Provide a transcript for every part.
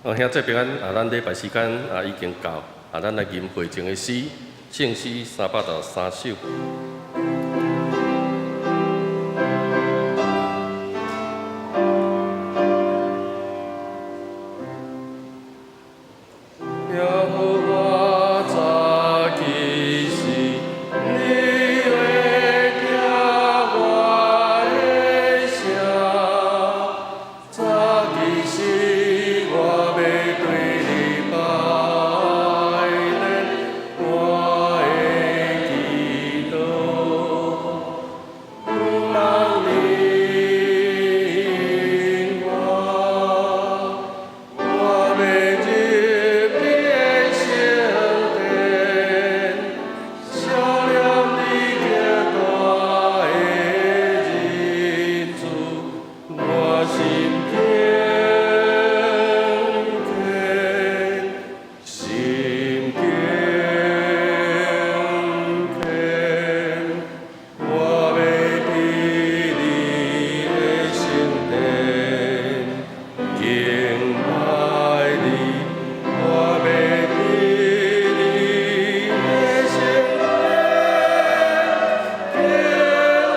哦，兄姊平安啊！咱禮拜時間啊已經到，啊，咱來吟會前的詩，聖詩363首。耶和華早起時，你會聽我的聲。早起時，我欲對你拜禮，我的祈禱，毋通你我，我欲入你的聖殿，想念你極大的仁慈，我心敬虔，心敬虔，我欲佇你的聖殿敬拜你，我欲佇你的聖殿敬拜你。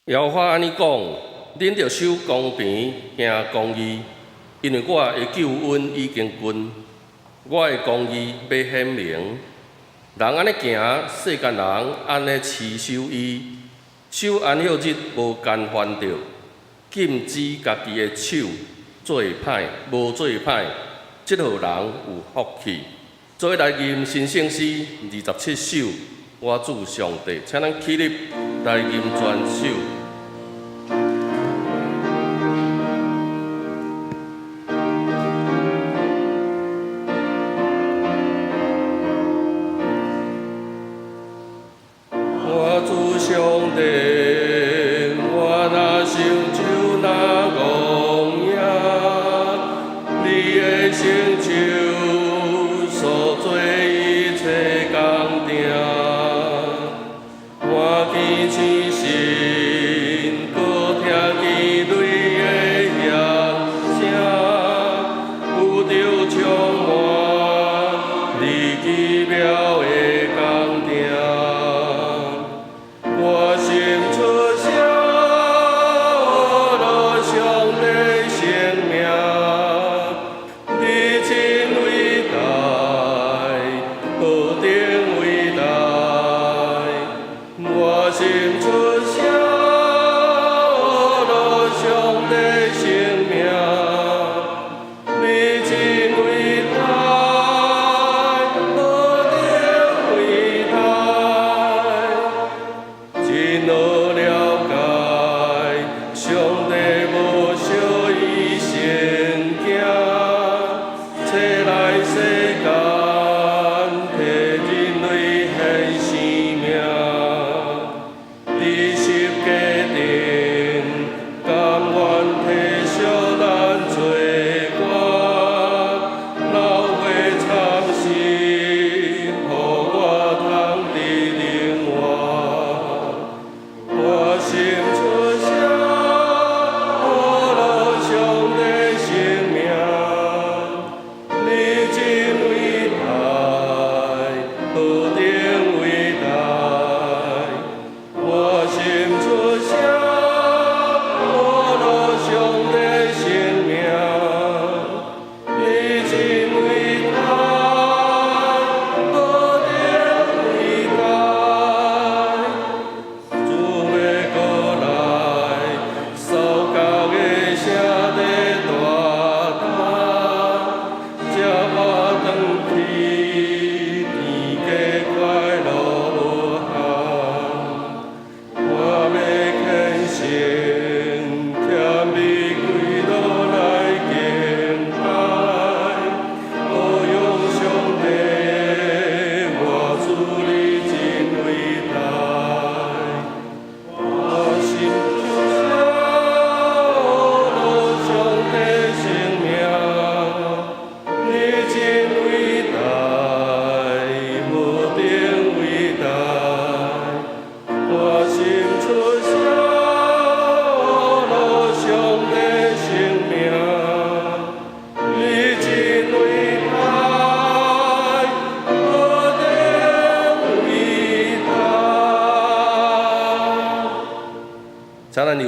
耶和華按呢講：恁著守公平，行公義，因為我的救恩已經近，我的公義欲顯明。人按呢行，世間人按呢持守伊，守安息日無干犯著，禁止家己的手做歹，無做歹，這號人有福氣。做伙來吟新聖詩27首，我主上帝，請咱起立來吟全首。我主上帝，我若想就若戇影，你的成就所做一切工程，我見星星。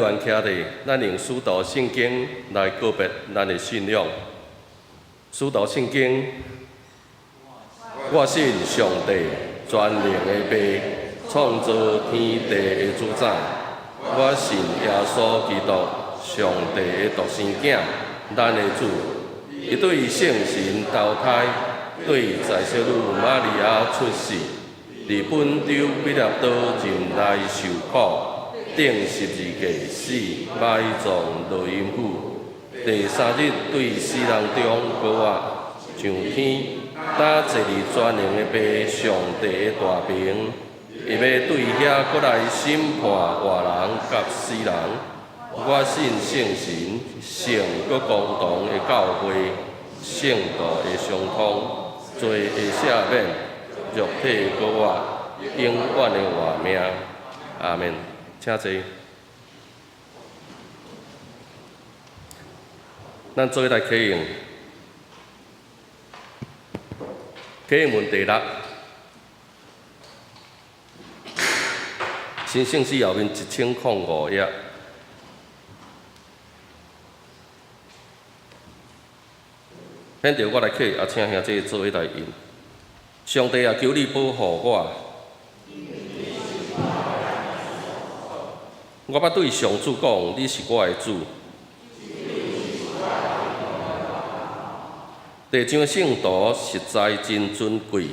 願徛佇，咱用使徒信經來告別咱的信仰。使徒信經，我信上帝全能的父，創造天地的主宰。我信耶穌基督，上帝的獨生囝，咱的主。伊對聖神投胎，對在聖女瑪利亞出世，佇本丟彼拉多忍耐受苦，釘十字架死，埋葬落陰府。第三日對死人中復活，上天，搭坐佇全能的父上帝的大爿，伊欲對遐閣來審判活人佮死人。我信聖神，聖閣公同的教會，聖徒的相通，罪的赦免，肉體復活，永遠的活命。阿們。請坐。咱做伙來啟用，啟用文第六，新聖詩後面1005頁。現在我來啟，也請兄弟做伙來吟。上帝啊，求你保護我。我捌對上主講，你是我的主。地上的聖徒實在真尊貴。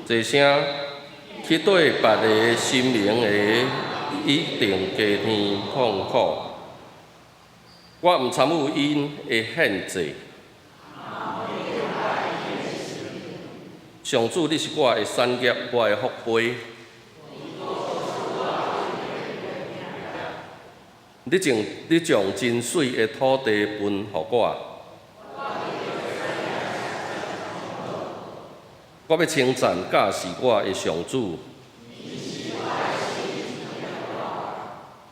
齊聲去對別个神明的一定家庭痛苦。我毋參與𪜶的獻祭。上主，你是我的產業，我的福杯。你將真媠的土地分予我。我欲稱讚教示我的上主。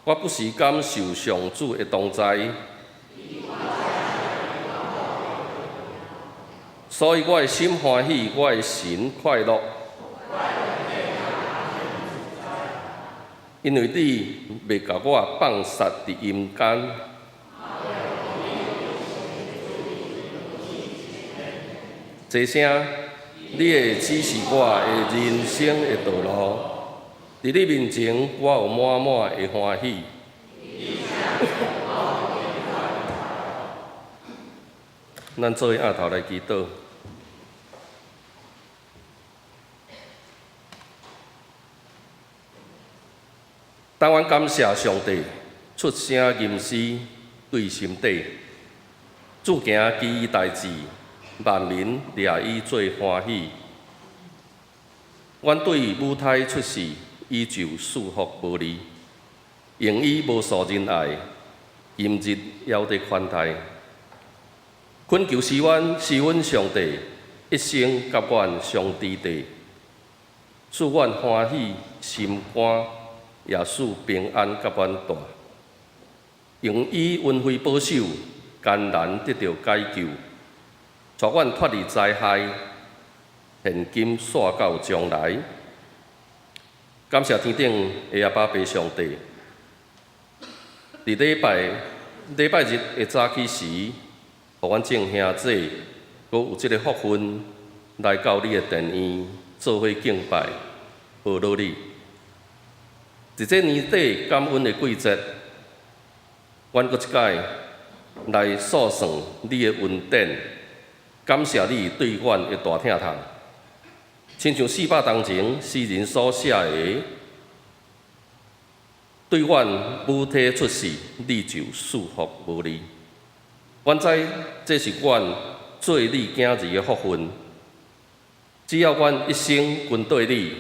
我不時感受上主的同在，所以我的心歡喜，我的神快樂。因為你袂共我放殺佇陰間。齊聲，你會指示我的人生的道路，佇你面前，我有滿滿的歡喜。咱做伙徛頭來祈禱。當阮感謝上帝，出聲吟詩對心底，主行奇異代誌，萬民掠伊做歡喜。阮對母胎出世，伊就賜福無離，用伊無數仁愛，今日猶佇寬待。懇求施阮施阮上帝，一生佮阮相佇地，賜阮歡喜心肝。也賜平安佮阮蹛，用伊恩惠保守，艱難得著解救，帶阮脫離災害，現今煞到將來。感謝天頂的阿爸父上帝，佇禮拜日的早起時，予阮眾兄弟閣有這个福分來到你的殿院做伙敬拜，學努力。佇這年底感恩的季節，阮閣一擺來數算你的恩典，感謝你對阮的大疼痛。親像400冬前詩人所寫的，對阮母體出世，你就賜福無離。阮知這是阮做你囝兒的福分，只要阮一生跟綴你，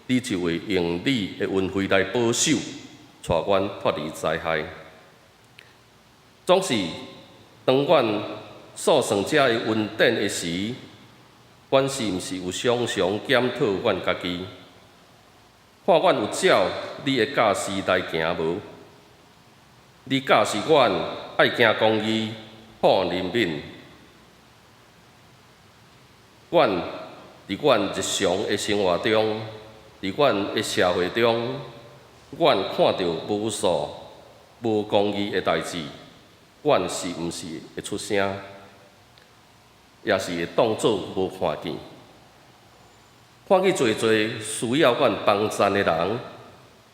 你就會用你的恩惠來保守，帶阮脫離災害。總是當阮數算這个恩典的時，阮是毋是有常常檢討阮家己，看阮有照你的教示來行無？你教示阮愛行公義、好憐憫。阮佇阮日常的生活中，佇阮的社會中，阮看著無數無公義的代誌，阮是毋是會出聲，抑是會當做無看見？看見濟濟需要阮幫贊的人，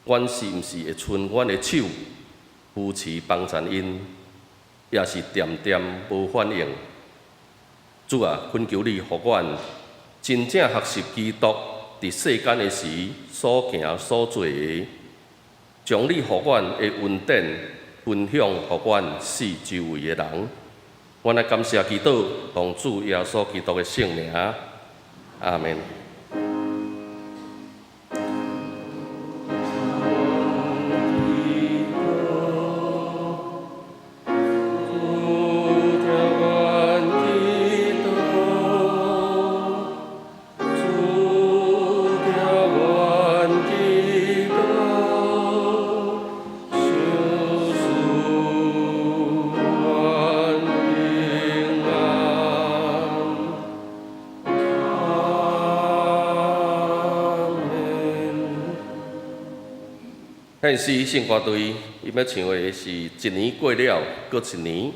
阮是毋是會伸阮的手扶持幫贊𪜶，抑是恬恬無反應？主啊，懇求你予阮真正學習基督佇世間的時所行所做的，將你予阮的恩典分享予阮四周圍的人。阮來感謝祈禱，奉主耶穌基督的聖名，阿們。獻詩聖歌隊，𪜶欲唱的是一年過了，閣一年。感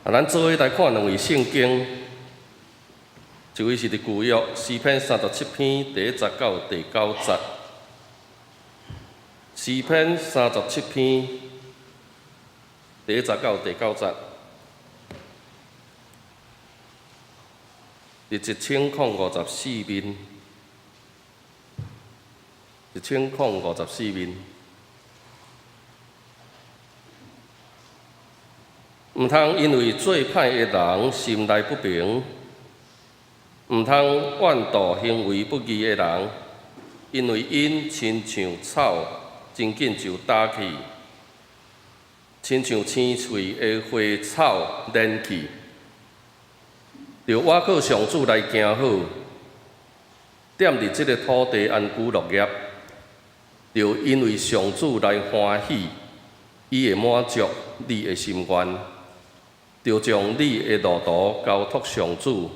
啊，咱做伙來看兩位聖經，一位是佇舊約詩篇37篇第一節到第九節。詩篇三十七篇第一節到第九節，佇1054面，1054面。毋通因為做歹的人心內不平，毋通怨妒行為不義的人，因為𪜶親像草，真緊就焦去，親像青翠的花草蔫去。著倚靠上主來行好，踮佇這个土地安居樂業。著因為上主來歡喜，伊會滿足你的心願。著將你的路途交託上主，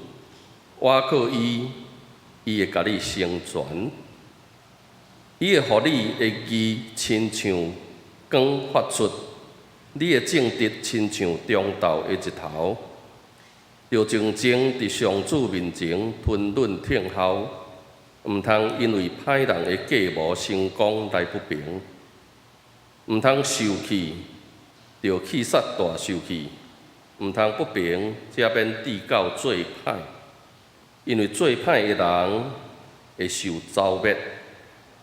倚靠伊，伊會共你成全。伊會予你的義親像光發出，你的正直親像中晝的日頭。著靜靜佇上主面前吞忍聽候，毋通因為歹人的計謀成功來不平，毋通受氣，著氣煞大受氣。毋通不平，才免計較做歹，因為做歹的人會受誅滅，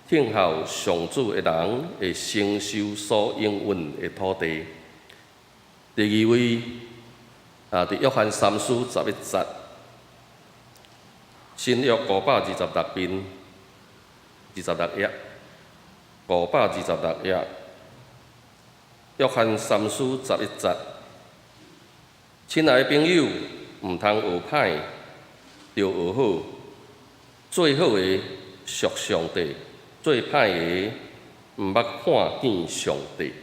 聽候上主的人會承受所應允的土地。第二位啊，佇約翰三書11節，新約526面，二十六頁，526頁，約翰三書十一節。親愛的朋友，毋通學歹，著學好。做好的屬上帝，做歹的毋捌看見上帝。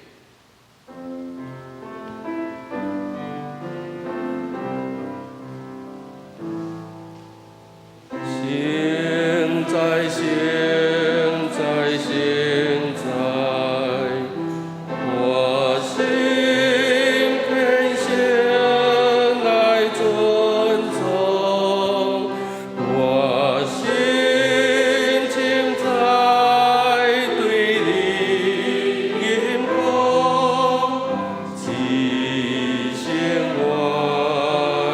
聖哉，聖哉，聖哉，我心偏先來尊崇，我心精彩對你吟講，至聖我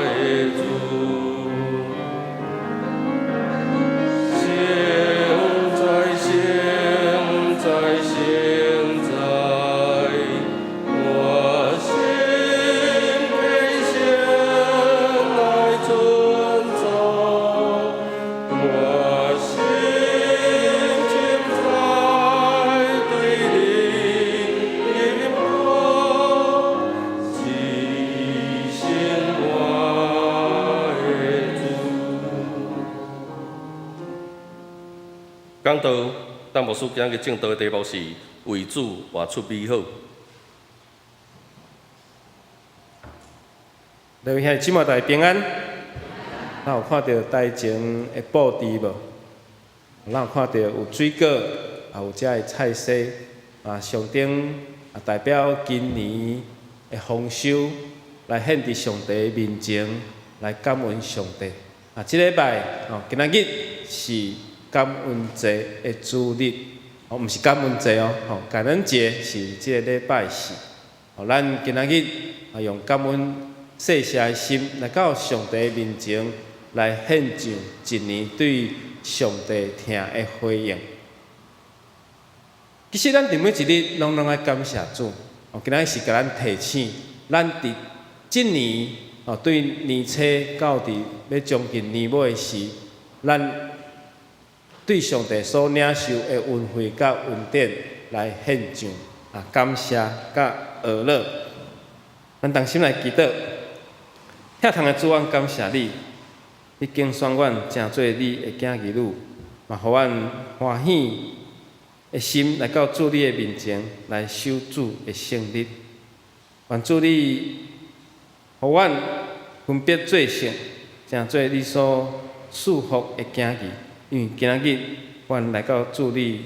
的主。聖哉，聖哉，聖哉，我心偏先來尊崇，我心精彩對你吟講，至聖我的主。講道，鄧牧師今日證道的題目是為主活出美好。各位兄弟姊妹，大家平安。咱有看著台前的布置無？咱有看著有水果，也有遮的菜色，啊，象徵啊代表今年的豐收，來獻佇上帝面前，來感恩上帝。啊，這禮拜哦，今仔日是感恩節的主日，哦，毋是感恩節哦，吼，感恩節是這个禮拜四。哦，咱今仔日啊，用感恩細謝的心來到上帝面前，來獻上一年對上帝疼的回應。其實咱佇每一日攏攏愛感謝主。哦，今仔日是共咱提醒，咱佇這年哦，對年初到佇欲將近年尾時，咱對上帝所領受的恩惠佮恩典來獻上啊，感謝佮學樂。咱同心來祈禱，疼痛的主，阮感謝你，你揀選阮成做你的囝兒女，嘛予阮歡喜的心來到主你的面前來守主的聖日。願主你予阮分別做聖，成做你所賜福的囝兒。因為今仔日，阮來到主你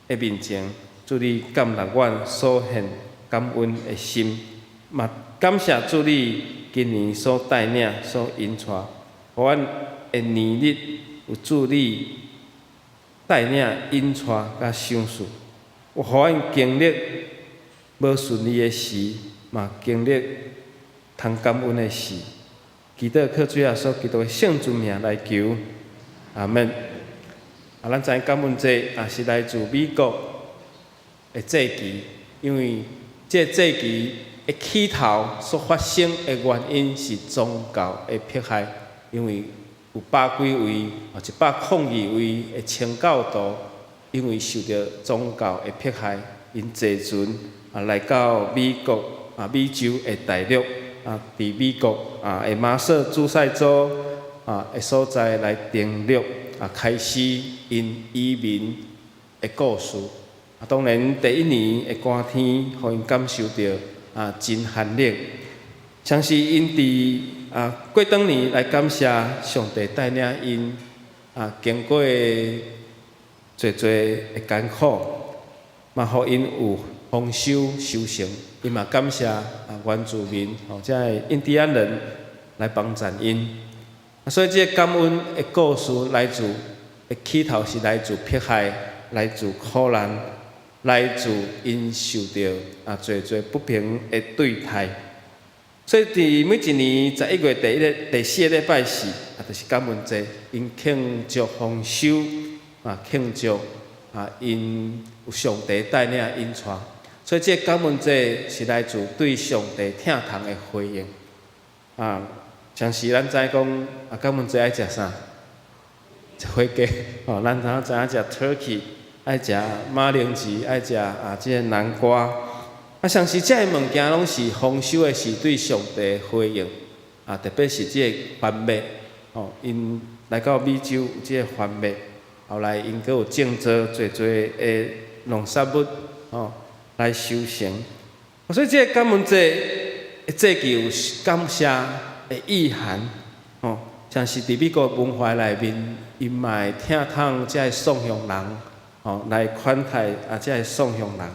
的面前，主你感納阮所獻感恩的心，嘛感謝主你今年所帶領、所引帶，予阮的年日有主你帶領、引帶佮賞賜，予阮經歷無順利的時，嘛經歷通感恩的時。祈禱靠主耶穌基督的聖尊名來求，阿門。啊，咱知影感恩節也是來自美國的節期，因為這個節期的起頭所發生的原因是宗教的迫害，因為有百幾位，102位的清教徒，因為受著宗教的迫害，𪜶坐船啊來到美國啊美洲的大陸啊，佇美國啊的馬薩諸塞州啊的所在來登陸啊，開始𪜶移民的故事。啊，當然第一年的寒天，予𪜶感受著啊真寒冷。相信𪜶佇啊過轉年來感謝上帝帶領𪜶啊經過濟濟的艱苦，嘛予𪜶有豐收收成。伊嘛感謝啊原住民吼，這个印第安人來幫贊𪜶。所以這个感恩的故事來自的起頭是來自迫害，來自苦難，來自𪜶受著啊濟濟不平的對待。所以佇每一年11月第一個第四个禮拜四，啊，就是感恩節，𪜶慶祝豐收，啊，慶祝啊，𪜶有上帝帶領引帶。所以這个感恩節是來自對上帝疼痛的回應。啊，像是咱知講啊，感恩節愛食啥？食火雞，吼，咱通知影食 turkey，愛食馬鈴薯，愛食啊這个南瓜。啊，像是這个物件攏是豐收的，是對上帝的回應。啊，特別是這個番麥，吼，𪜶來到美洲有這個番麥，後來𪜶閣有種做濟濟的農作物，吼，來收成。所以這个感恩節的節期有感謝的意涵，吼，像是佇美國文化內面，𪜶嘛會疼痛這个送鄉人，吼，來款待啊這个送鄉人。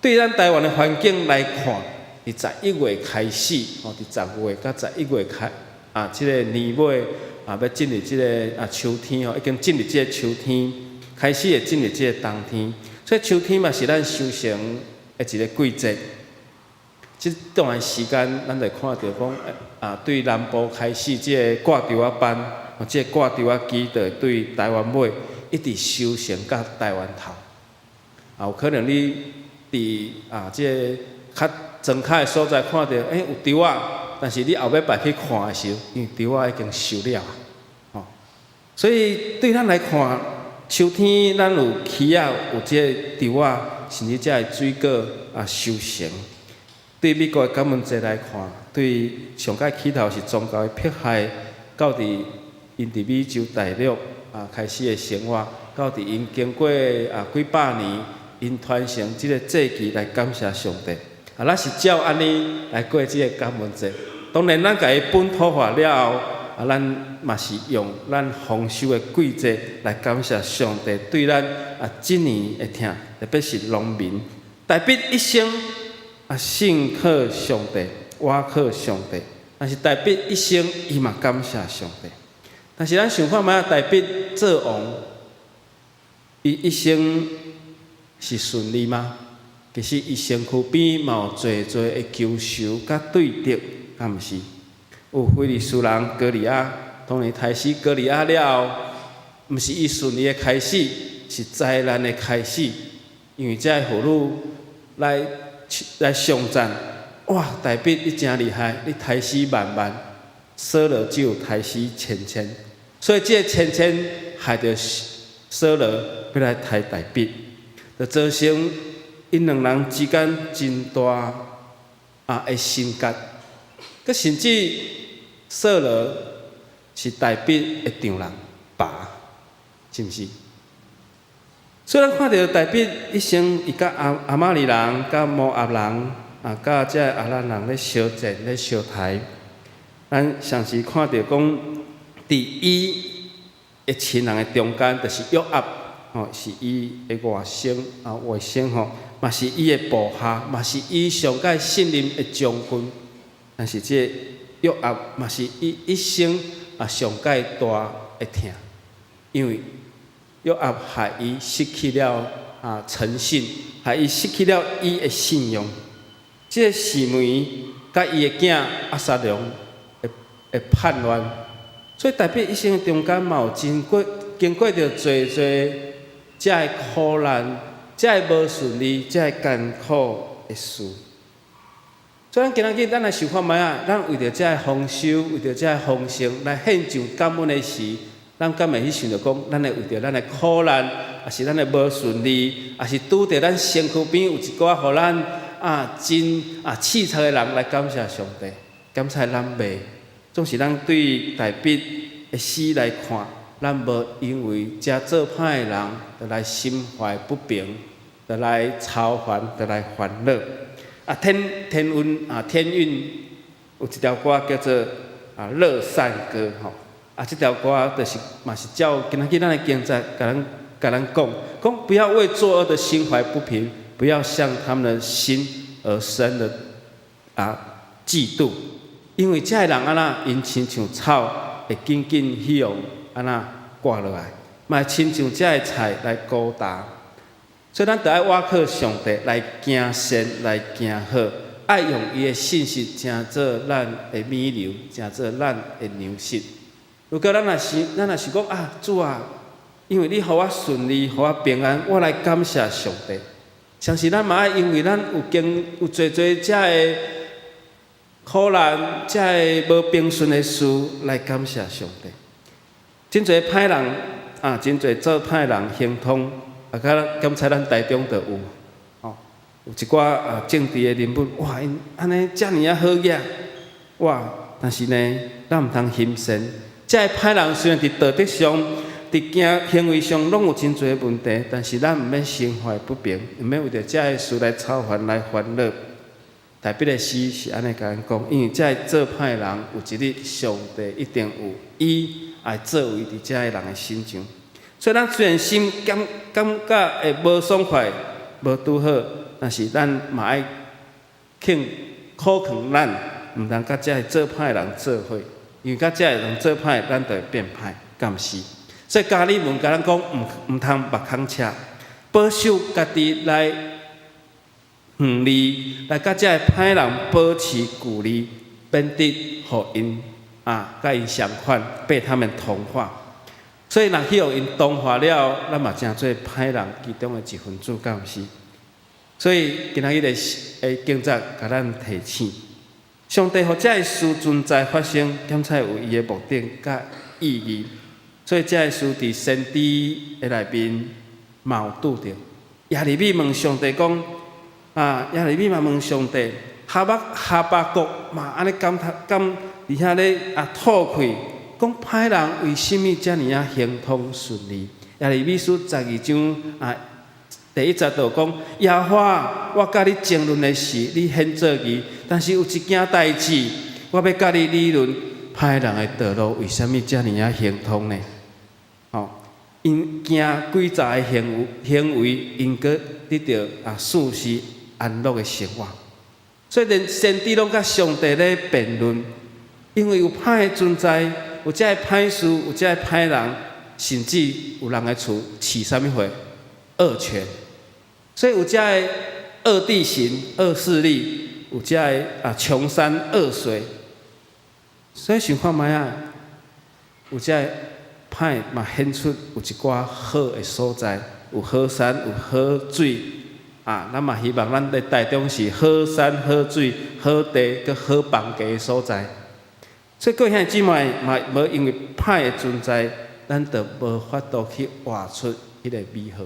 對咱台灣的環境來看，佇十一月開始，吼，佇10月佮十一月開，啊，這个年尾啊，欲進入這个啊秋天吼，已經進入這个秋天，開始會進入這个冬天，所以秋天嘛是咱收成的一个季節。這段時間，咱就看著講，啊，對南部開始這个掛稻仔班，這个掛稻仔機就會對台灣尾一直收成到台灣頭。啊，有可能你佇啊這个較莊跤的所在看著，欸，有稻仔，但是你後尾擺去看的時候，因為稻仔已經收了啊，吼。所以對咱來看，秋天咱有起仔，有這个稻仔，甚至這个水果啊收成。對美國的感恩節來看，對上蓋起頭是宗教的迫害，到佇𪜶佇美洲大陸啊開始的生活，到佇𪜶經過啊幾百年，𪜶傳承這個節期來感謝上帝。啊，咱是照按呢來過這个感恩節。當然，咱共伊本土化了後，啊，咱嘛是用咱豐收的季節來感謝上帝對咱啊這年的疼，特別是農民，大衛一生啊信靠上帝，倚靠上帝，但是大衛一生伊嘛感謝上帝。但是咱想看覓，大衛做王，伊一生是順利嗎？其實伊身軀邊嘛有濟濟的仇仇佮對敵，敢毋是？有非利士人歌利亞，當然刣死歌利亞了後，毋是伊順利的開始，是災難的開始。因為這个婦女來來上戰，哇！大衛你誠厲害，你刣死萬萬，掃羅只有刣死千千，所以這个千千害著掃羅欲來刣大衛，就造成𪜶兩人之間真大啊的心結，閣甚至掃羅是大衛的丈人爸，是毋是？所以咱看著大衛一生，伊佮亞瑪力人、佮摩押人、啊，佮這个亞蘭人咧相戰、咧相刣。咱常時看著講，佇伊的親人的中間，就是約押，吼，是伊的外甥啊，外甥吼，嘛是伊的部下，嘛是伊上蓋信任的將軍。但是這個約押嘛是伊一生啊上蓋大的疼，因為約押害伊失去了啊誠信，害伊失去了伊的信用。這個示每佮伊的囝押沙龍會叛亂，所以大衛一生中間嘛有真過經過著濟濟遮的苦難，遮的無順利，遮的艱苦的事。所以咱今仔日咱來想看覓啊？咱為著遮的豐收，為著遮的豐盛來獻上感恩的時，咱敢會去想著講，咱會為著咱的苦難，抑是咱的無順利，抑是拄著咱身軀邊有一寡予咱啊真啊刺蝟的人來感謝上帝？感謝咱袂，總是咱對大衛的詩來看，咱無因為遮做歹的人，就來心懷不平，就來操煩，就來煩惱。啊，天天韻啊，天韻有一條歌叫做啊《樂善歌》吼。啊，這條歌就是嘛是照今仔日咱的經節，共咱講，講不要為作惡的心懷不平，不要向他們的心而生的啊嫉妒，因為這个人按怎，𪜶親像草會緊緊去予按怎割落來，嘛會親像這个菜來枯焦。所以咱著愛倚靠上帝來行善，來行好，愛用伊的信實成做咱的物流，成做咱的糧食。如果咱若是講啊，主啊，因為你予我順利，予我平安，我來感謝上帝。相信咱嘛愛因為咱有經有濟濟遮的苦難，遮的無平順的事來感謝上帝。真濟歹人啊，真濟做歹人亨通。啊，敢猜咱台中就有，吼，有一寡啊政治的人物，哇，𪜶按呢遮爾仔好額，哇！但是呢，咱毋通欣羨。這个歹人雖然佇道德上、佇行行為上攏有真濟問題，但是咱毋免心懷不平，毋免為著這个事來操煩、來煩惱。大衛的詩是按呢共咱講，因為這个做歹人有一日，上帝一定有伊愛作為佇這个人的身上。所以咱雖然心感覺會無爽快、無拄好，但是咱嘛愛肯苦勸咱，毋通佮這个做歹人做伙，因為佮這個人做歹，咱就會變歹，敢毋是？所以加爾文共咱講，毋通目空赤，保守家己來遠離，來佮這个歹人保持距離，免得予𪜶啊，佮𪜶相款，被他們同化。所以，若去予𪜶同化了，咱嘛成做歹人其中的一分子，敢毋是？所以，今仔日的經節共咱提醒，上帝予這个事存在發生，敢才有伊的目的佮意義。所以，這个事佇先知的內面嘛有拄著。耶利米問上帝講，啊，耶利米嘛問上帝，哈巴谷嘛按呢感嘆，感佇遐咧啊吐氣。講歹人為啥物遮爾仔亨通順利？耶利米書12章啊，第一節就講：耶和華，我佮你爭論的時，你顯做義；但是有一件代誌，我欲佮你理論。歹人的道路為啥物遮爾仔亨通呢？吼，𪜶行詭詐的行為，𪜶閣得著啊舒適安樂的生活。所以連先知攏佮上帝咧辯論，因為有歹的存在。有這个歹事，有這个歹人，甚至有人的厝飼啥物貨？惡犬。所以有這个惡地形、惡勢力，有這个啊窮山惡水。所以想看覓啊？有這个歹嘛顯出有一寡好的所在，有好山，有好水啊！咱嘛希望咱佇台中是好山好水、好地、閣好房價的所在。所以各位兄弟姊妹嘛，無因為歹的存在，咱就無法度去活出彼个美好。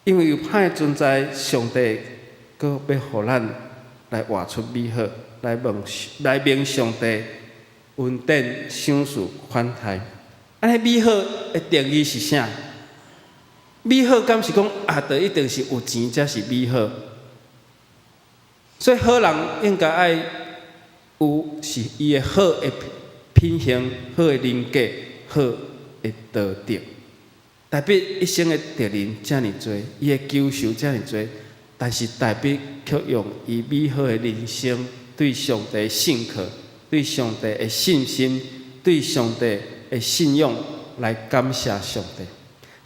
因為有歹的存在，上帝閣欲予咱來活出美好，來蒙上帝恩典、賞賜、款待。按呢美好的定義是啥？美好敢是講啊，就一定是有錢才是美好？所以好人應該愛有是伊的好的品行、好的人格、好的道德。大衛一生的敵人遮爾濟，伊的仇仇遮爾濟，但是大衛卻用伊美好的人生對上帝的信靠、對上帝的信心、對上帝的信仰來感謝上帝。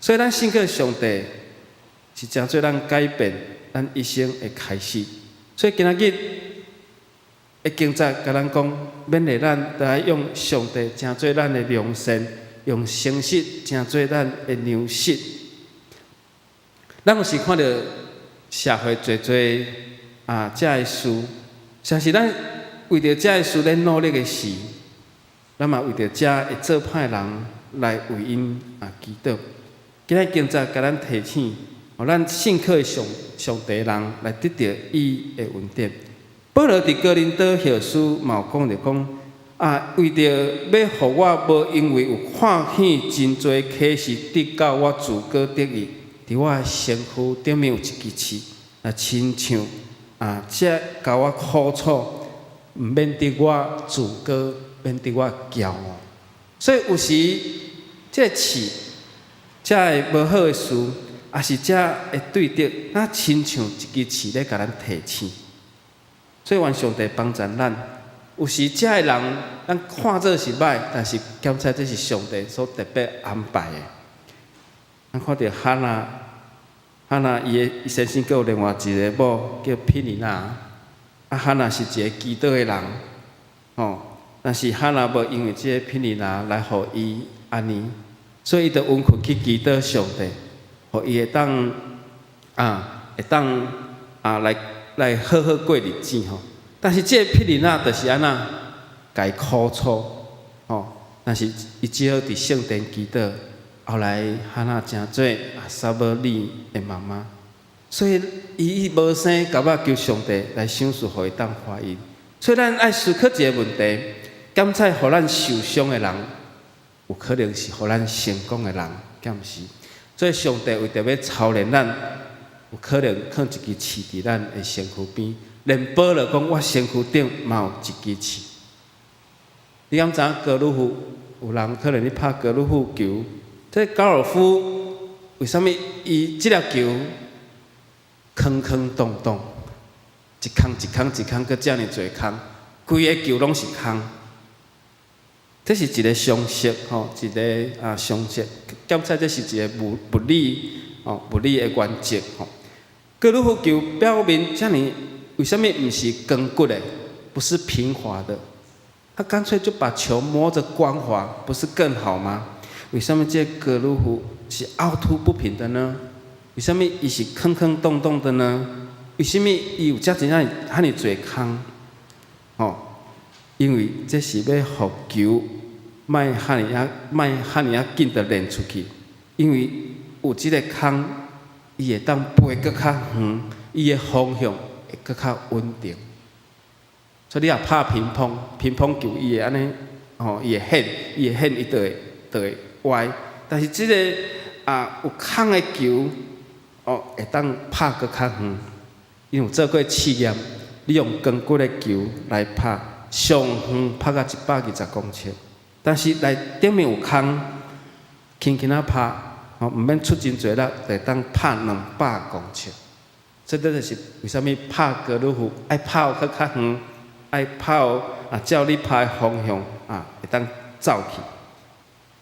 所以，咱信靠上帝是成做咱改變咱一生的開始。所以，今仔日的經節共咱講，勉勵咱著愛用上帝成做咱的良善，用誠實成做咱的糧食。咱有時看著社會濟濟啊，遮的事，像是咱為著遮的事咧努力的時，咱嘛為著遮會做歹人來為𪜶啊祈禱。今仔經節共咱提醒，予咱信靠的上上帝人來得著伊的恩典。保羅佇哥林多後書嘛有講著講啊，為著欲予我無因為有看見真濟啟示，直到我自高得意，佇我的身軀頂面有一支刺，啊，親像啊，這共我苦楚，毋免得我自高，免得我驕傲。所以有時這個刺，這个無好的事，抑是這的對敵，若親像一支刺咧共咱提醒。所以願上帝幫助咱。有時這个人，咱看做是歹，但是檢查這是上帝所特別安排的。咱看著哈拿，哈拿伊的伊先生閣有另外一个某叫毗尼拿，啊哈拿是一个祈禱的人，吼，但是哈拿無因為這个毗尼拿來予伊按呢，所以伊就溫困去祈禱上帝，予伊會當啊來好好過日子吼。但是這个毗尼拿就是按怎，共伊苦楚，吼。但是伊只好佇聖殿祈禱。後來哈拿成做啊撒母耳的媽媽，所以伊無生蛤仔求上帝來賞賜，予伊當懷孕。所以咱愛思考一个問題：敢猜予咱受傷的人，有可能是予咱成功的人，敢毋是？所以上帝為著欲操練咱，有可能囥一支刺佇咱的身軀邊。連保羅講，我身軀頂嘛有一支刺。你敢知影高爾夫有人可能咧拍高爾夫球？這高爾夫為啥物伊這粒球坑坑洞洞，一空一空一空，閣遮爾濟空，規个球攏是空。這是一个常識吼，一个啊常識。檢測這是一个物理吼，物理的原則吼。高爾夫球表面遮爾，為啥物毋是光骨的？不是平滑的，他乾脆就把球磨得光滑，不是更好嗎？為啥物這高爾夫是凹凸不平的呢？為啥物伊是坑坑洞洞的呢？為啥物伊有遮濟遐爾濟空？吼，因為這是欲予球莫遐爾仔，莫遐爾仔緊的練出去，因為有這个空，伊會當飛閣較遠，伊的方向會閣較穩定。所以你若拍乒乓，乒乓球伊會按呢，吼，伊會旋，伊會旋，伊就會歪。但是這个啊有空的球，哦，會當拍閣較遠。因為有做過試驗，你用光骨的球來拍，上遠拍到120公尺。但是來頂面有空，輕輕仔拍，吼，毋免出真濟力，就會當拍200公尺。這這就是為啥物拍高爾夫愛拍閣較遠，愛拍啊，照你拍的方向啊，會當走去。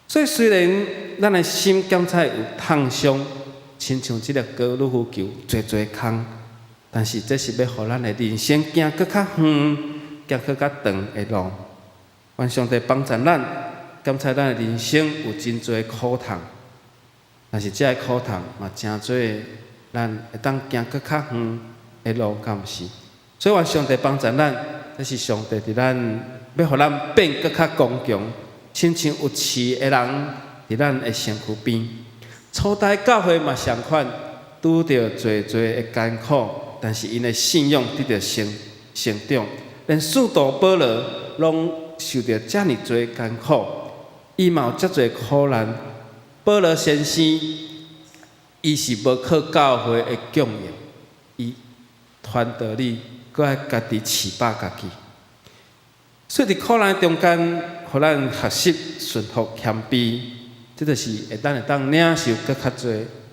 所以雖然咱的心感覺有燙傷，親像這个高爾夫球濟濟空，但是這是欲予咱的人生行閣較遠、行閣較長的路。願上帝幫助咱，感謝咱的人生有真濟苦痛，但是這个苦痛嘛，成做咱會當行閣較遠的路，敢毋是？所以願上帝幫助咱，這是上帝佇咱欲予咱變閣較剛強，親像有刺的人佇咱的身軀邊。初代教會嘛相款，拄著濟濟的艱苦，但是𪜶的信仰得著成長。連使徒保羅攏受著遮爾濟艱苦，伊嘛有遮濟苦難。保羅先生，伊是無靠教會的供應，伊傳道理，閣愛家己飼飽家己。所以佇苦難中間，予咱學習順服謙卑，這就是咱會當領受閣較濟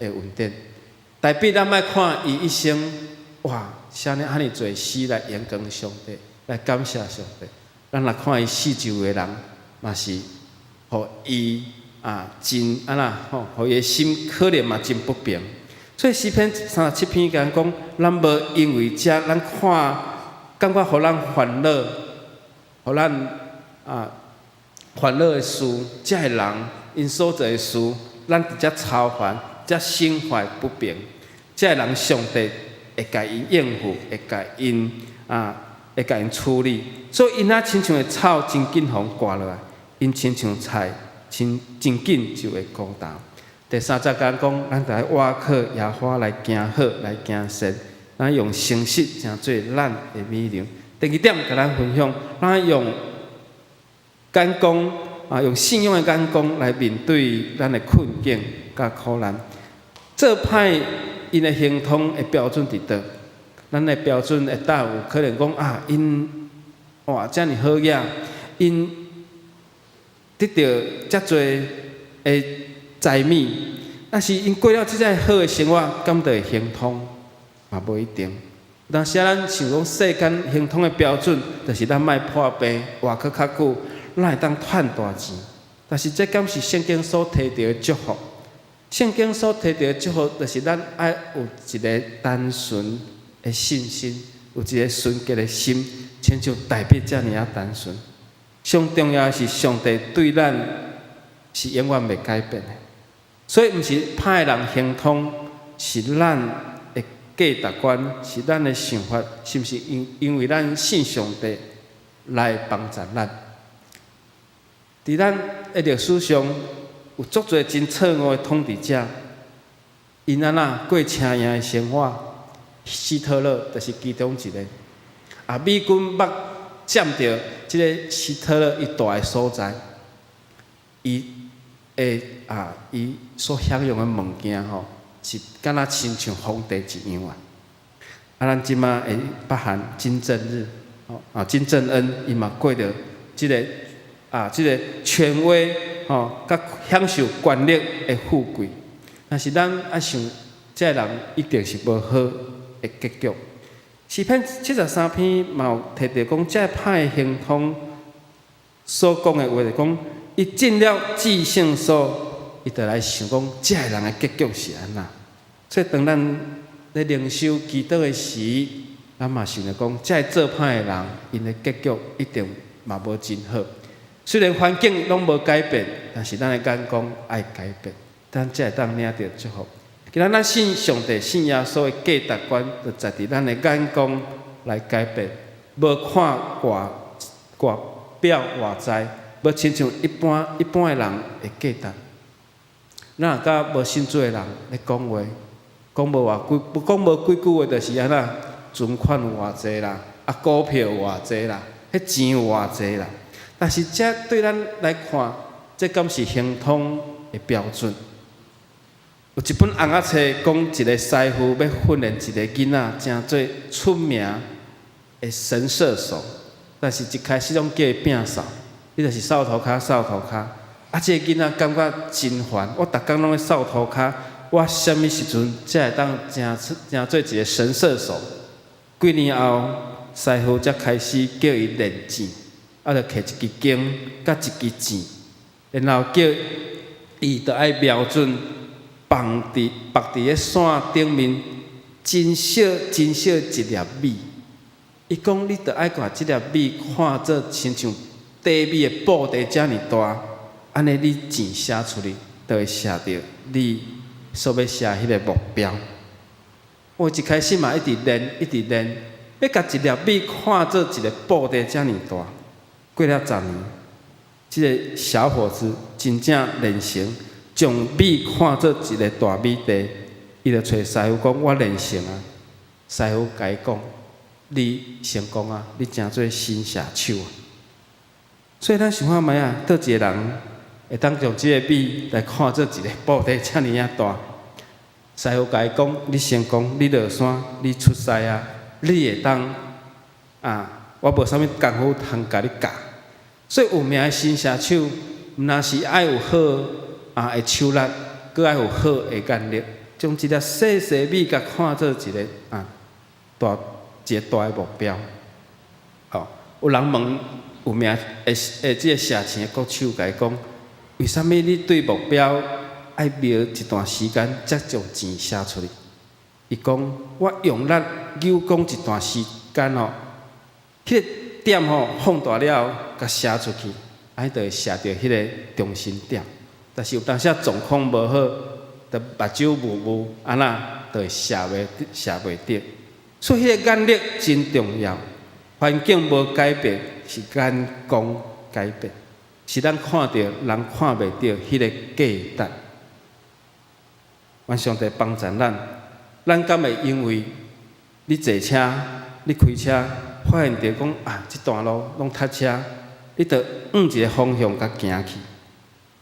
的恩典。大衛咱莫看伊一生，哇，寫了遐爾濟詩來榮光上帝。來感謝上帝。咱若看伊四周的人，嘛是予伊啊真按怎吼，予伊的心可能嘛真不平。所以詩篇37篇共咱講，咱無因為這咱看感覺予咱煩惱，予咱啊煩惱的事，這个人𪜶所做的事，咱佇遮操煩，遮心懷不平。這个人上帝會共𪜶應付，會共𪜶啊，會共𪜶處理。所以𪜶若親像的草真緊予人割落來，𪜶親像菜，真真緊就會枯乾。第三節共咱講，咱著愛倚靠耶和華來行好，來行善，咱用誠實成做咱的米糧。第二點，共咱分享，咱用眼光啊，用信仰的眼光來面對咱的困境佮苦難。做歹𪜶的亨通的標準佇佗？咱的標準會當有可能講啊，𪜶哇遮爾好額，𪜶得著遮濟的財物，但是𪜶過了這個好的生活，敢就會亨通？嘛無一定。當時咱想講世間亨通的標準，就是咱莫破病，活閣較久，咱會當趁大錢。但是這敢是聖經所提著的祝福？聖經所提著的祝福，就是咱愛有一个單純的信心，有一个純潔的心，親像大衛遮爾仔單純。上重要的是，上帝對咱是永遠袂改變的。所以，毋是歹的人亨通，是咱的價值觀，是咱的想法，是毋是因為咱信上帝來幫助咱？佇咱的歷史上，有足濟真錯誤的統治者，𪜶按怎過奢靡的生活？希特勒就是其中一个。啊，美軍捌佔著這个希特勒伊蹛的所在，伊的啊，伊所享用的物件吼，是敢若親像皇帝一樣啊！啊，咱這馬的北韓金正日，啊，金正恩伊嘛過著這个啊，這个權威吼，佮享受權力的富貴。但是咱愛想，這个人一定是無好的結局。詩篇73篇嘛有提著講，這个歹的亨通所講的話，就講伊進了至聖所，伊就來想講，這个人的結局是按怎。所以當咱咧靈修祈禱的時，咱嘛想著講，這个做歹的人，𪜶的結局一定嘛無真好。雖然環境攏無改變，但是咱的眼光愛改變，咱才會當領著祝福。今仔咱信上帝、信耶穌的價值觀，就在佇咱的眼光來改變，無看外外表外在，無親像一般一般的人的價值。咱若佮無信主的人咧講話，講無偌幾，講無幾句話，就是按怎存款有偌濟啦，啊股票有偌濟啦，彼錢有偌濟啦。但是這對咱來看，這敢是亨通的標準？有一本尪仔冊講，一个師傅欲訓練一个囡仔，成做出名的神射手，但是一開始攏叫伊摒掃，你就是掃塗跤，掃塗跤。啊，這个囡仔感覺真煩，我逐工攏咧掃塗跤，我啥物時陣才會當成出成做一个神射手？幾年後，師傅才開始叫伊練箭，啊，就提一支弓佮一支箭，然後叫伊著愛瞄準。放佇縛佇咧線頂面，真小真小一粒米。伊講你著愛共這粒米看做親像短米的布袋遮爾大，按呢你箭射出去，就會射著你所欲射彼个目標。我一開始嘛一直練，一直練，欲共一粒米看做一个布袋遮爾大。過了10年，這个小伙子真正練成。將米看做一个大米袋，伊就揣師傅講：我練成啊！師傅共伊講：你成功啊！你成做神射手啊！所以咱想看覓啊，佗一个人會當將這个米來看做一个布袋遮爾仔大？師傅共伊講：你成功，你落山，你出師啊！你會當啊，我無啥物功夫通共你教。所以有名的神射手，毋但是愛有好啊的手力，閣愛有好的眼力，將一粒細細米共看做一个啊大一个大的目標。好，有人問有名的的這个射箭的國手，共伊講：為啥物你對目標愛瞄一段時間，才將箭射出去？伊講：我用力扭弓一段時間吼，彼个點吼放大了後，共射出去，按呢就會射著彼个中心點。但是有當時狀況無好，就目睭霧霧，按呢就會射袂著。所以彼个眼力真重要。環境無改變，是眼光改變，是咱看著人看袂著彼個價值。願上帝幫助咱，咱敢會因為你坐車、你開車，發現著講啊，這段路攏塞車，你就向一个方向共行去。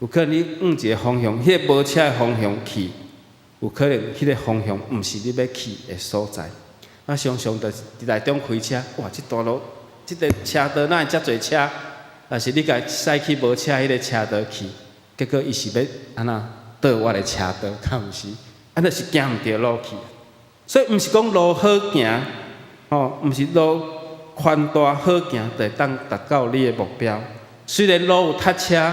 有可能你向一个方向，彼个無車的方向去，有可能彼个方向毋是你欲去的所在。啊，常常就是佇內中開車，哇！這段路，這个車道哪會遮濟車？但是你共駛去無車彼个車道去，結果伊是欲按怎倒我的車道，敢毋是？按呢是行毋著路去。所以毋是講路好行，吼，毋是路寬大好行，就會當達到你的目標。雖然路有塞車，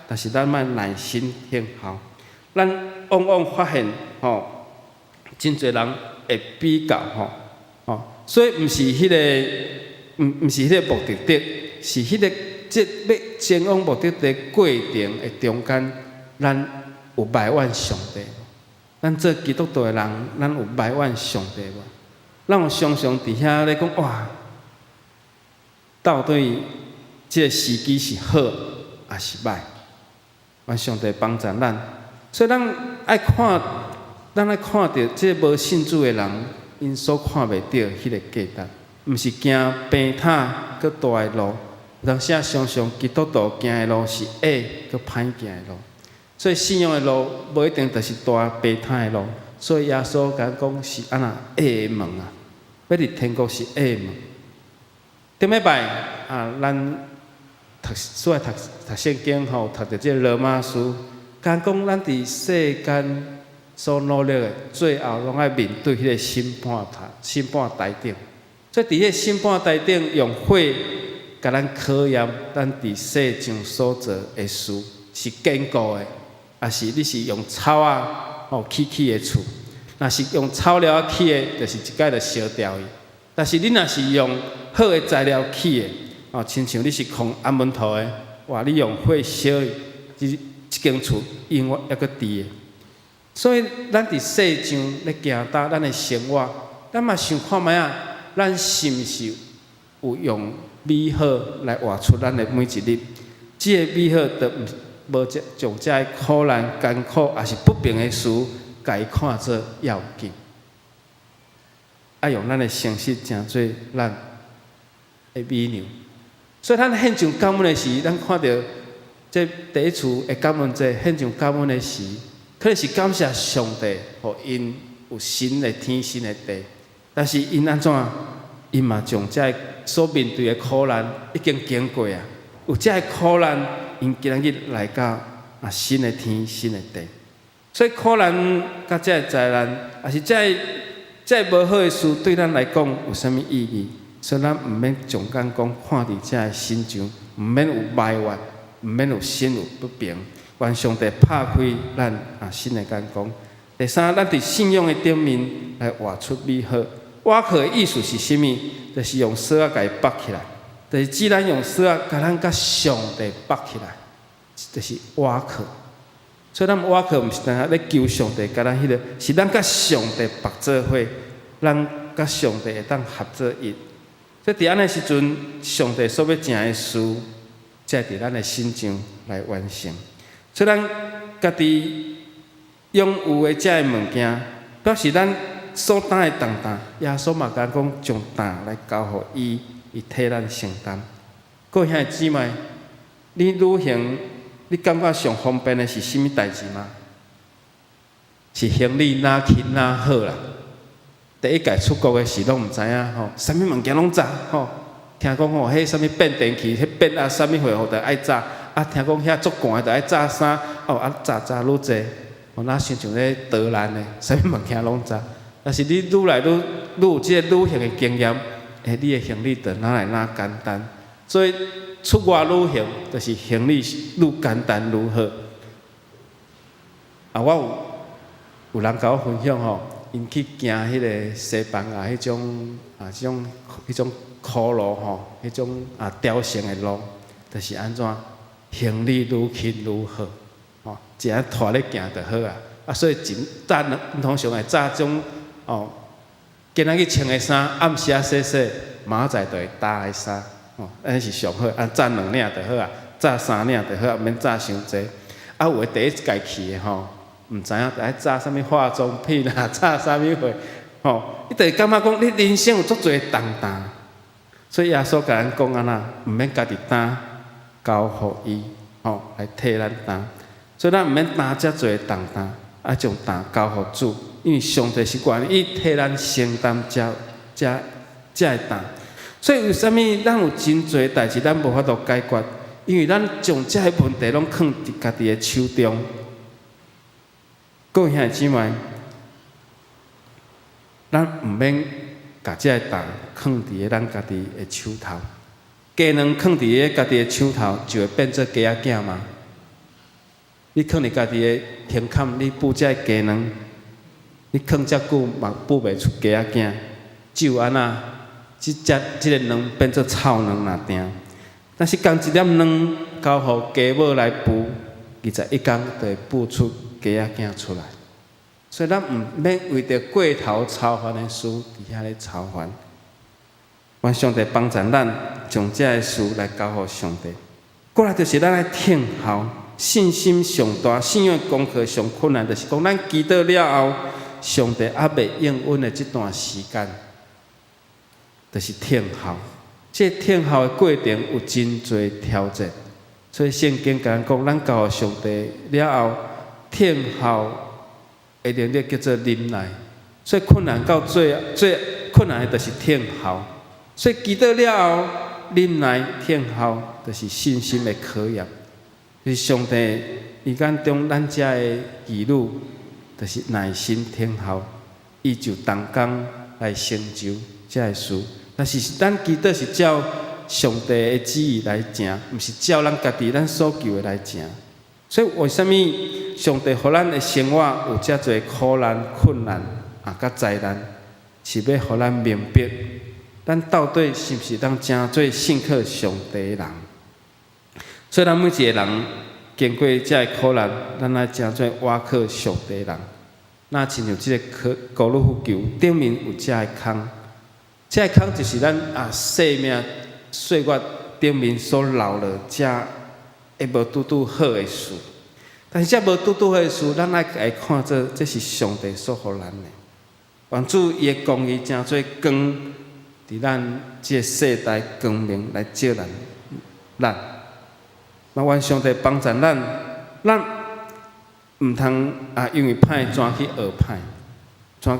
但是咱愛耐心等候。咱往往發現，吼，真濟人會比較，吼。吼，所以毋是彼个，毋是彼个目的地，是彼个這欲前往目的地過程的中間，咱有埋怨上帝無？咱做基督徒的人，咱有埋怨上帝無？咱有常常佇遐咧講哇，到底這个時機是好抑是䆀？願上帝幫助咱，所以咱愛看，咱愛看著這个無信主的人，𪜶所看袂著彼个價值，毋是行平坦閣大的路，有當時啊，常常基督徒行的路是狹閣歹行的路，所以信仰的路無一定就是大平坦的路。所以耶穌共咱講是按怎狹的門啊，欲入天國是狹的門。頂禮拜啊，咱讀煞讀讀聖經吼，讀著這個羅馬書，共咱講咱佇世間所努力的，最後攏愛面對彼个審判台、審判台頂。所以佇彼个審判台頂，用火共咱考驗，咱佇世上所做的事是堅固的，抑是你是用草仔吼起的厝？若是用草料仔起的，就是一擺就燒掉去。但是你若是用好的材料起的，哦，親像你是炕紅毛土的，哇！你用火燒伊，這間厝永遠猶閣佇的。所以，咱佇世上咧行踏咱的生活，咱嘛想看覓仔，咱是毋是有用美好來活出咱的每一日？這个美好，就毋無將這个苦難、艱苦，抑是不平的事，共伊看做要緊。愛用咱的誠實，成做咱的美娘。所以，咱獻上感恩的時，咱看著這第一次的感恩節獻上感恩的時，可能是感謝上帝，予𪜶有新的天、新的地。但是𪜶按怎？𪜶嘛將這个所面對的苦難已經經過啊，有這个苦難，𪜶今仔日來到啊新的天、新的地。所以苦難佮這个災難，抑是這个無好的事，對咱來講有啥物意義？所以咱毋免將眼光看佇這个身上，毋免有埋怨，毋免有心有不平。願上帝拍開咱啊新的眼光。第三，咱佇信仰的頂面來活出美好。倚靠的意思是啥物？就是用索仔共伊縛起來，就是指咱用索仔共咱佮上帝縛起來，就是倚靠。所以咱倚靠毋是單單咧求上帝共咱彼个，是咱佮上帝縛做伙，咱佮上帝會當合做一。所以佇按呢時陣，上帝所欲成的事，才會佇咱的身上來完成。所以咱家己擁有的這个物件，表示咱所擔的重擔，耶穌嘛共咱講，將擔來交予伊，伊替咱承擔。各位兄弟姊妹，你旅行，你感覺上方便的是啥物代誌嗎？是行李拿輕拿好啦。第一擺出國的時，攏毋知影吼，啥物物件攏紮吼。聽講吼，彼啥物變電器，彼變壓啥物貨吼，著愛紮。啊，聽講遐足寒，著愛紮衫。哦，啊，紮紮愈濟，哦，若親像咧逃難的，啥物物件攏紮。但是你愈來愈愈有這个旅行的經驗，欸，你的行李就愈來愈簡單。所以出外旅行就是行李愈簡單愈好。啊，我有人共我分享吼，𪜶去行彼个西班牙彼種啊，這種彼種苦路吼，彼種啊朝聖的路，就是按怎行李愈輕愈好，吼，一下拖咧行就好啊。啊，所以前早通常會紮種哦，今仔去穿的衫，暗時仔洗洗，明仔載就會焦的衫，吼，按呢是上好。啊，紮兩領就好啊，紮三領就好啊，毋免紮傷濟。啊，有的第一屆去的吼，毋知影愛紮啥物化妝品啊，紮啥物貨，吼，你就會感覺講你人生有足濟重擔，所以耶穌共咱講按怎，毋免家己擔，交予伊，吼，來替咱擔。所以咱毋免擔遮濟重擔，啊，將擔交予主，因為上帝是願意替咱承擔遮遮遮个擔。所以為啥物咱有真濟代誌咱無法度解決？因為咱將這个問題攏囥佇家己的手中。各位兄弟姊妹，咱毋免共這个擔囥佇咧咱家己的手頭。雞卵囥佇咧家己的手頭，就會變做雞仔囝嗎？你囥佇家己的胸坎，你孵這个雞卵，你囥遮久嘛孵袂出雞仔囝，只有按怎？這隻這个卵變做臭卵爾定。但是仝一粒卵交予雞母來孵，21工就會孵出雞仔囝出來。所以咱毋免為著過頭操煩的事，佇遐咧操煩。願上帝幫助咱，將這个事來交予上帝。過來就是咱愛等候，信心上大，信仰功課上困難，就是講咱祈禱了後，上帝猶未應允的這段時間，就是等候。這個等候的過程有真濟挑戰，所以聖經共咱講，咱交予上帝了後，等候的能力叫做忍耐。所以困難到最最困難的就是等候。所以祈禱了後，忍耐等候，就是信心的考驗。就是上帝伊眼中咱遮的兒女，就是耐心等候，伊就同工來成就這个事。但是咱祈禱是照上帝的旨意來行，毋是照咱家己咱所求的來行。所以為啥物上帝予咱的生活有遮濟苦難、困難啊，佮災難，是欲予咱明白，咱到底是毋是當成做信靠上帝的人？所以咱每一个人經過遮个苦難，咱愛成做倚靠上帝的人。若親像這个高爾夫球頂面有遮个空，這个空就是咱啊生命歲月頂面所留落遮會無拄拄好的事。但是這無拄拄好的事，咱愛來看做這是上帝所予咱的。願主伊的公義成做光，佇咱這个世代光明來照咱。咱，嘛願上帝幫助咱，咱毋通啊，因為歹轉去學歹，轉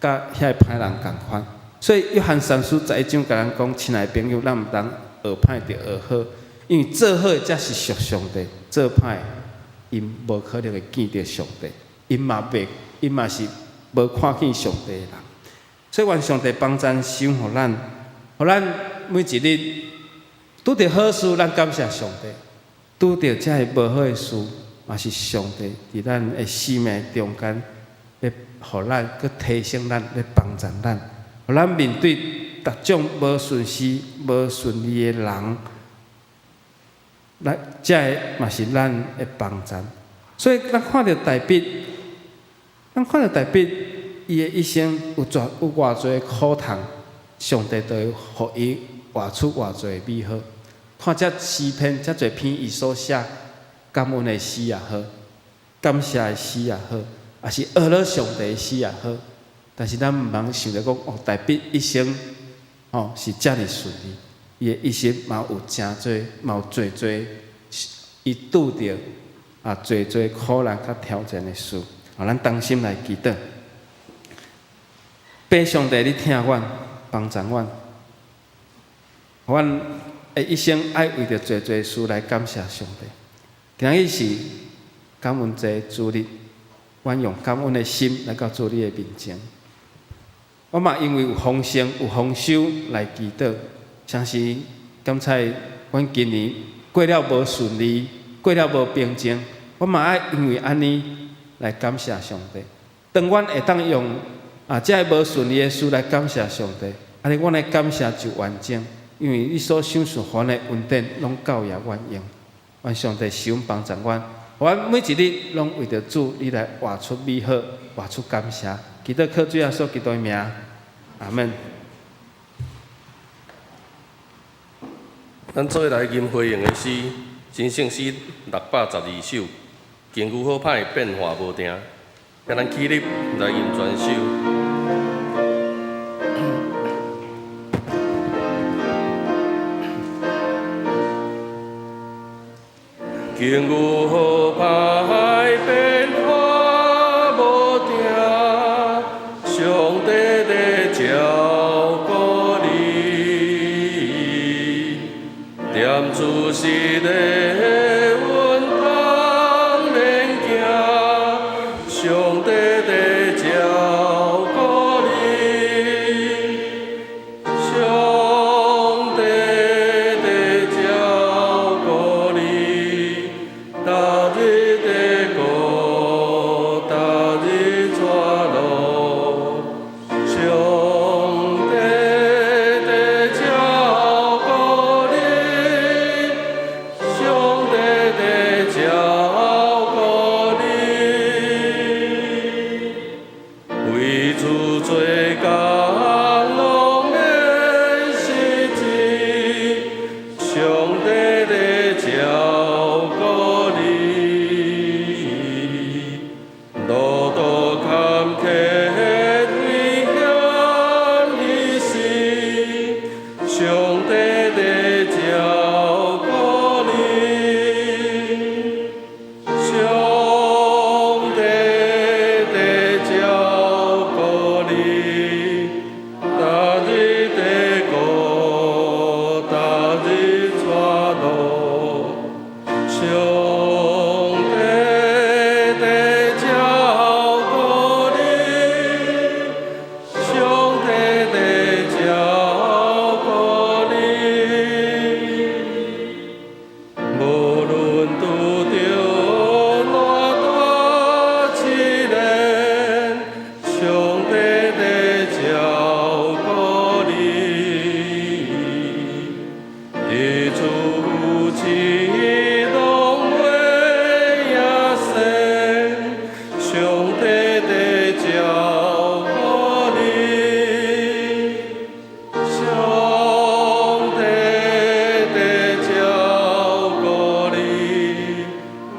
佮遐个歹人仝款。所以約翰三書11章共咱講，親愛的朋友，咱毋通學歹著學好，因為做好的才是屬上帝，做歹𪜶無可能會見著上帝，𪜶嘛袂，𪜶嘛是無看見上帝的人。所以願上帝幫贊賞予咱，予咱每一日拄著好事，咱感謝上帝；拄著遮个無好的事，嘛是上帝佇咱的生命中間，欲予咱，閣提醒咱，咧幫助咱，予咱面對逐種無順時、無順利的人，來，這个嘛是咱的幫助。所以咱看著大衛，咱看著大衛，伊的一生有偌有偌濟苦痛，上帝都會予伊活出偌濟美好。看這詩篇，遮濟篇伊所寫感恩的詩也好，感謝的詩也好，抑是呵咾上帝的詩也好，但是咱毋通想著講哦，大衛一生吼是遮爾順利，伊的一生嘛有誠濟，嘛有濟濟伊拄著啊濟濟苦難佮挑戰的事。啊，咱同心來祈禱。父上帝，你疼阮，幫助阮，阮的一生愛為著濟濟事來感謝上帝。今日是感恩節主日，阮用感恩的心來到主你的面前。我嘛因為有豐盛、有豐收來祈禱，相信感謝阮今年過了無順利，過了無平靜，我嘛愛因為按呢來感謝上帝。當阮會當用這个無順利的事來感謝上帝，按呢阮的感謝就完整，因為你所賞賜予阮的恩典攏夠額阮用。願上帝賜恩幫助阮，予阮每一日攏為著主，你來活出美好，活出感謝。祈禱靠主耶穌基督的名，阿門。咱做伙來吟回應的詩，真聖詩612首，境遇好歹變化無定，請咱起立來吟全首。境遇好歹變化無定，上帝咧照顧你，踮主時的穩當免驚，上帝咧照顧你，上帝咧照顧你，逐日咧顧，逐日帶路，上帝咧照顧你，上帝咧照顧你，為主做工攏免失志，上帝咧照顧你，路途坎坷危險彼時，上帝咧照顧你，上帝咧照顧你，逐日咧顧，逐日帶路，上帝咧照顧你，上帝咧照顧你，無論拄著偌大試煉，上帝咧照顧你，日出有志攏會贏勝，上帝咧照顧你，上帝咧照顧你，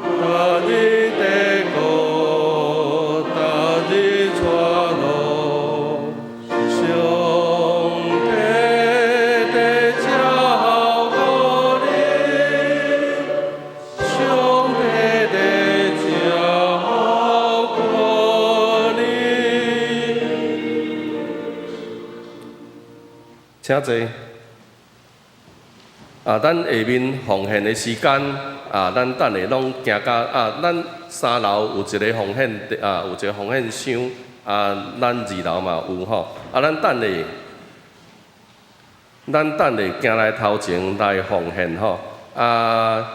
逐日咧顧，逐日帶路，上帝咧照顧你，上帝咧照顧你。請坐。咱下面奉獻的時間，咱等下攏行到咱三樓有一个奉獻，有一个奉獻箱，咱二樓嘛有吼。咱等下行來頭前來奉獻吼。咱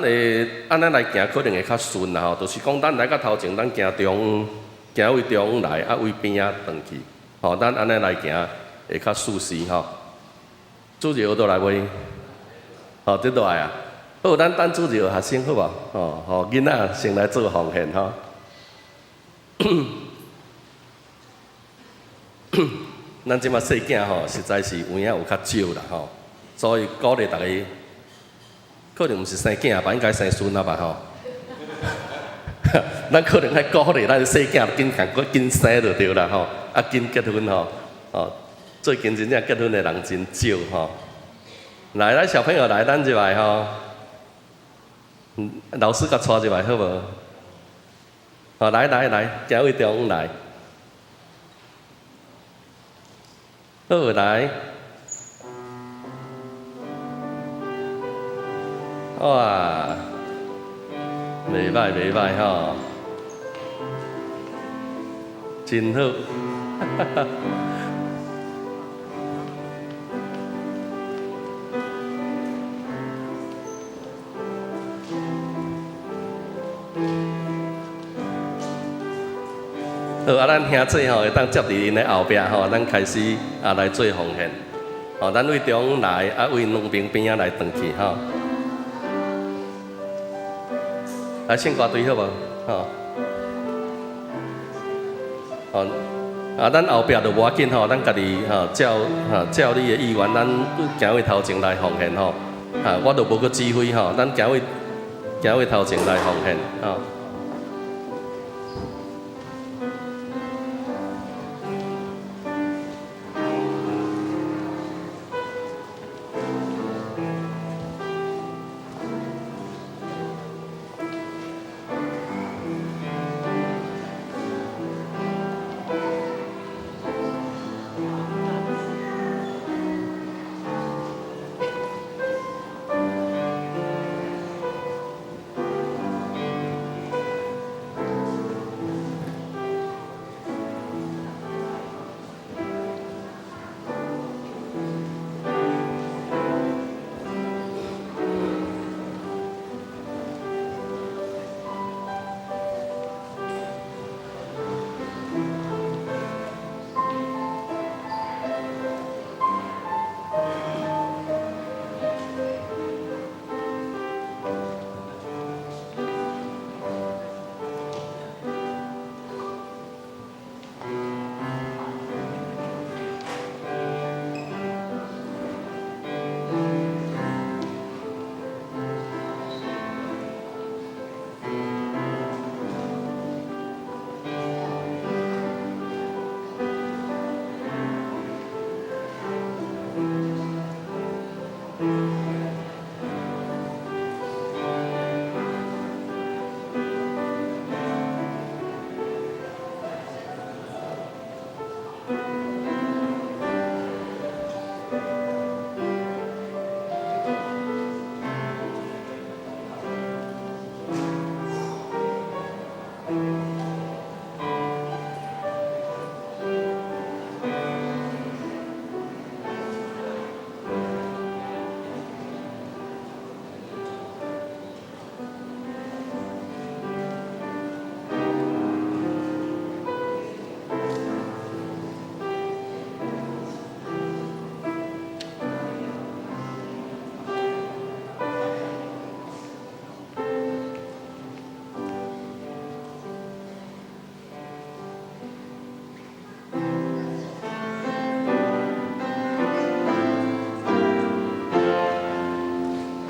會按呢來行可能會較順啦吼，就是講咱來到頭前，咱行中央，行位中央來，位邊仔轉去，吼，咱按呢來行會較舒適吼。主日學倒來未？吼，佇落來啊！好，咱等主日學學生好無？吼，予囡仔先來做奉獻吼。咱這馬細囝吼，實在是有影有較少啦吼，所以鼓勵逐家，可能毋是生囝吧，應該生孫啊吧吼。咱可能愛鼓勵咱細囝緊趕快緊生就對啦吼，緊結婚吼，哦，最近真正結婚的人真少吼。來，咱小朋友來，咱入來吼。老師共帶入來好無？好，來來來，行位中央來。好來。哇，袂歹袂歹吼，真好。好，啊，咱兄姊吼會當接佇𪜶的後壁吼，咱開始啊來做奉獻。吼，咱對中來，啊對兩邊邊仔來轉去吼。來唱歌隊好無？吼。吼，啊，咱後壁就無要緊吼，咱家己吼照吼照你的意願，咱行位頭前來奉獻吼。啊，我就無閣指揮吼，咱行位頭前來奉獻吼。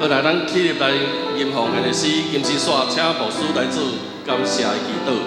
好來，咱起立來吟奉獻的詩，金絲煞，請牧師來做感謝的祈禱。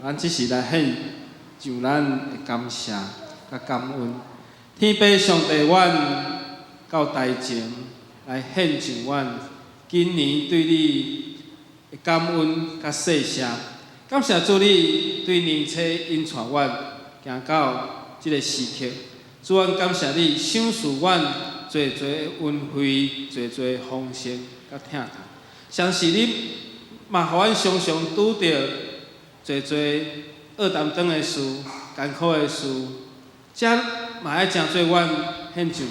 咱這時來獻上咱的感謝佮感恩。天父上帝，阮到台前來獻上阮今年對你的感恩佮謝謝。感謝主你對年初引帶阮行到這个時刻。主，阮感謝你賞賜阮濟濟恩惠、濟濟豐盛佮疼痛。相信你嘛，予阮常常拄著濟濟惡擔當的事、艱苦的事，這嘛愛成做阮獻上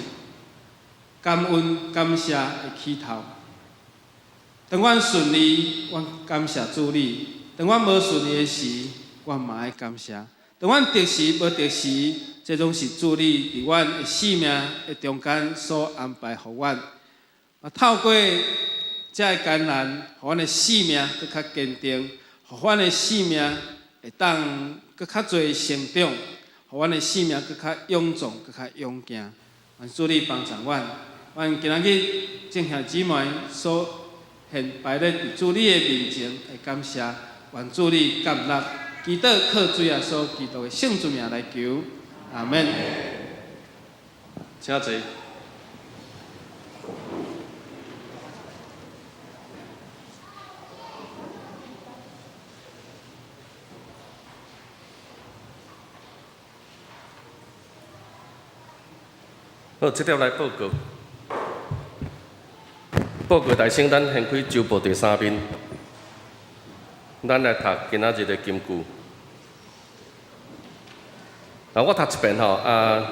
感恩、感謝的起頭。當阮順利，阮感謝主你；當阮無順利的時，阮嘛愛感謝。當阮得時無得時，這攏是主你佇阮的生命的中間所安排予阮。啊，透過這个艱難，予阮的生命閣較堅定，予阮的生命會當閣較濟成長，予阮的生命閣較勇壯、閣較勇健。願主你幫助阮，願今仔日眾兄姊妹所獻擺列佇主你的面前的感謝，願主你接納，祈禱靠主耶穌基督的聖尊名來求，阿門。請坐。好，這條來報告。報告大聲，咱掀開週報第三面，咱來讀今仔日的金句。啊，我讀一遍吼，啊，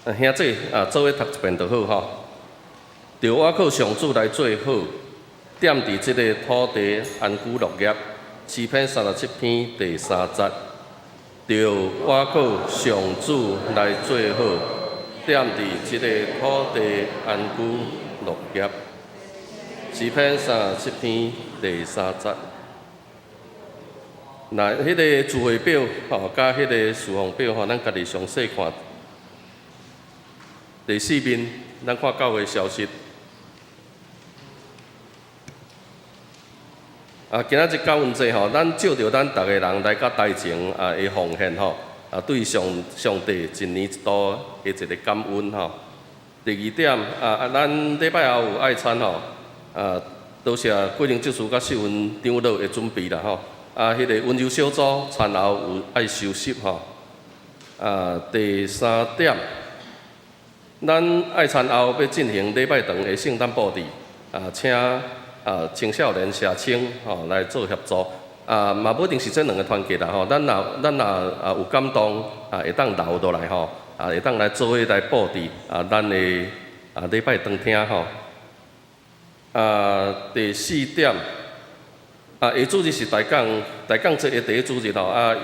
兄姊啊，做伙讀一遍就好吼。著倚靠上主來做好，踮佇這个土地安居樂業。詩篇37篇第三節。著倚靠上主來做好，踮佇這个土地安居樂業。詩篇三十七篇第三節。那彼个聚會表吼，佮彼个事奉表吼，咱家己詳細看。第四面，咱看教會消息。啊，今仔日感恩節吼，咱借著咱逐个人來到台前啊的奉獻吼，啊對上上帝一年一度的一个感恩吼。第二點啊，咱禮拜後有愛餐吼，啊，多謝桂林執事佮秀雲長老的準備啦吼。啊，彼个溫柔小組餐後有愛休息吼。啊，第三點，咱愛餐後欲進行禮拜堂的聖誕布置，啊，請啊青少年社青吼來做協助。啊，嘛無一定是這兩个團契啦吼，咱若啊有感動啊，會當留落來吼，啊，會當來做伙來布置啊，咱的啊禮拜堂廳吼。啊，第四點。啊，下主日是大港大港節的第一主日吼，啊，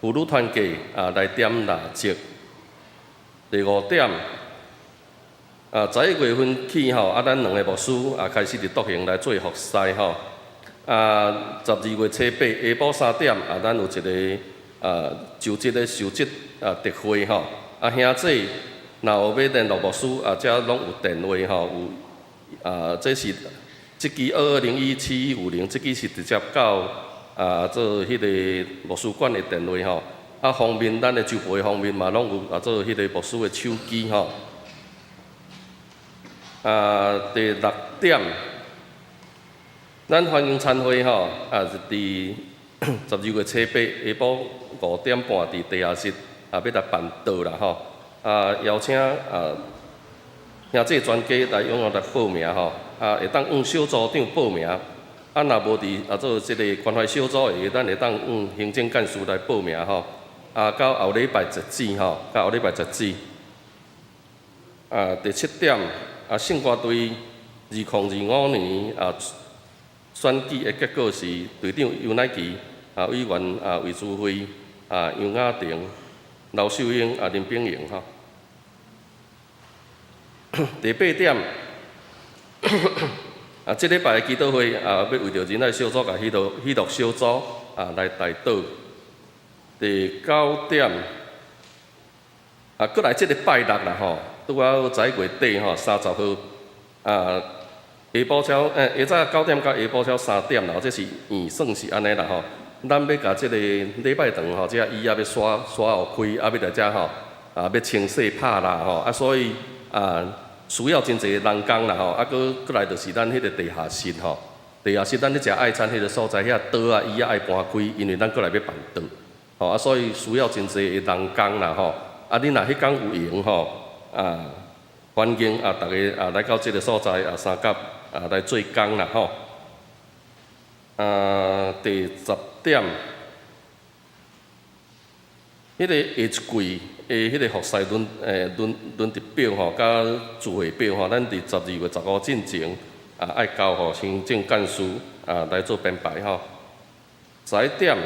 婦女團契啊來點蠟燭。第五點，啊，11月份起吼，啊，咱兩个牧師啊開始佇獨行來做服侍吼。啊，12月初八下晡3點啊，咱有一个啊就職的受職啊特會吼。啊，兄姊若有欲聯絡牧師啊，遮攏有電話吼，有啊，這是。這支22017150，這支是直接到啊做彼个牧師館的電話吼。啊，方面咱的週報的方面嘛，攏有啊做彼个牧師的手機吼。啊，第六點，咱歡迎餐會吼，啊是佇12月初八下晡5點半佇地下室啊，欲來辦桌啦吼。啊，邀請啊兄姊全家來踴躍來報名吼。啊，會當向小組長報名，啊，若無佇啊做這个關懷小組的，咱會當向行政幹事來報名吼。啊，到後禮拜截止吼，到後禮拜截止。啊，第七點，啊，聖歌隊2025年啊選舉的結果是隊長尤乃琪，啊，委員啊魏淑慧，啊楊雅婷、劉秀英啊林炳榮吼。第八點。啊，這禮拜的祈禱會啊，欲為著仁愛小組佮喜樂喜樂小組啊來代禱。第九點，啊，閣來這个拜六啦吼，拄好11月底吼，30號啊，下晡超下早9點到下晡超3點啦，這是預算是按呢啦吼。咱欲共這个禮拜堂吼，這椅仔欲刷刷予開，啊，欲來遮吼，啊，欲清洗拍啦吼，啊，所以啊。需要真濟人工啦吼，啊，閣閣來就是咱彼个地下室吼，地下室咱咧食愛餐彼个所在，遐桌啊椅仔愛搬開，因為咱閣來欲辦桌，吼啊，所以需要真濟的人工啦吼。啊，你若彼工有閒吼，啊，歡迎啊，逐家啊來到這个所在啊，相佮啊來做工啦吼。啊，第十點，彼个下一季的彼个服侍輪輪輪值表吼，佮聚會表吼，咱佇12月15進前啊，愛交予行政幹事啊來做編排吼。11點，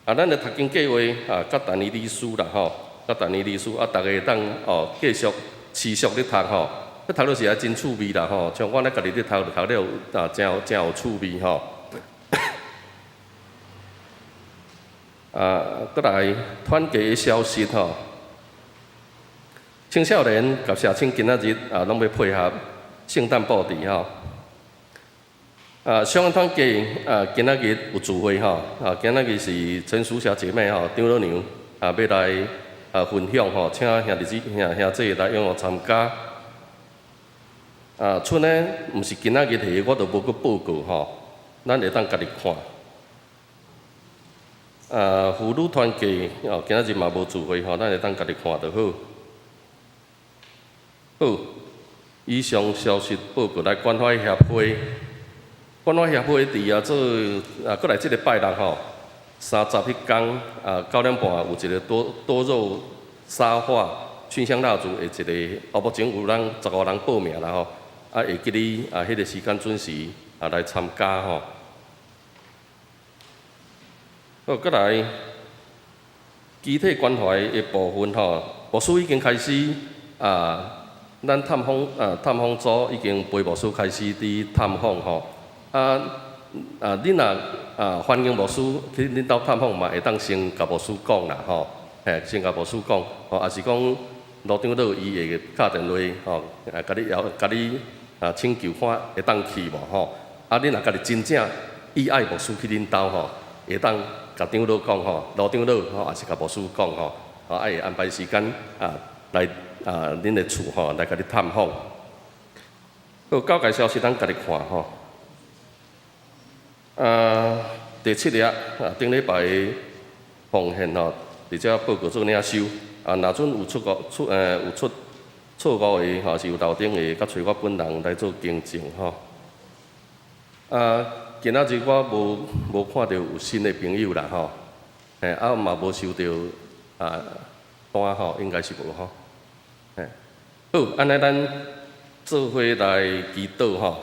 啊，咱的讀經計劃啊，佮陳尼理事啦吼，佮陳尼理事啊，逐家會當哦繼續持續咧讀吼，彼讀落是也真趣味啦吼，像我咧家己咧讀，就讀了啊，誠有誠有趣味吼。啊，閣來團契的消息吼，青少年佮社青今仔日啊，攏欲配合聖誕布置吼。啊，雙安團契啊，今仔日有聚會吼，啊，今仔日是陳淑霞姐妹吼，長老娘啊，欲來啊分享吼，請兄弟姊兄兄姊來踴躍參加。啊，賰呢，毋是今仔日的，我就無閣報告吼，咱會當家己看。啊，婦女團契哦，今仔日嘛無聚會吼，咱會當家己看就好。好，以上消息報告來關懷協會，關懷協會佇啊做啊，閣來這个拜六吼，30彼工啊9點半有一個多多肉沙畫熏香蠟燭的一個，哦，目前有人15人報名啦吼，啊會記你啊，彼个時間準時啊來參加吼。好，閣來肢體關懷的部分吼，牧師已經開始啊。咱探訪啊，探訪組已經陪牧師開始佇探訪吼。啊啊，恁若啊歡迎牧師去恁兜探訪嘛，會當先共牧師講啦吼。嘿，先共牧師講，吼，抑是講盧長老伊會敲電話吼，啊，共你邀，共你啊請求看會當去無吼。啊，恁若家己真正意愛牧師去恁兜吼，會當共長老講吼，盧長老吼，抑是共牧師講吼，吼，啊會安排時間啊來。啊，恁的厝吼來共你探訪。好，教界消息咱家己看吼。啊，第七日啊，頂禮拜的奉獻吼，佇遮報告做領收。啊，若準有出誤出有出錯誤的吼，是有漏頂的，佮揣我本人來做更正吼。啊，今仔日我無看著有新的朋友啦吼，嘿，啊嘛無收著啊單吼，應該是無吼。好，按呢咱做伙來祈禱吼，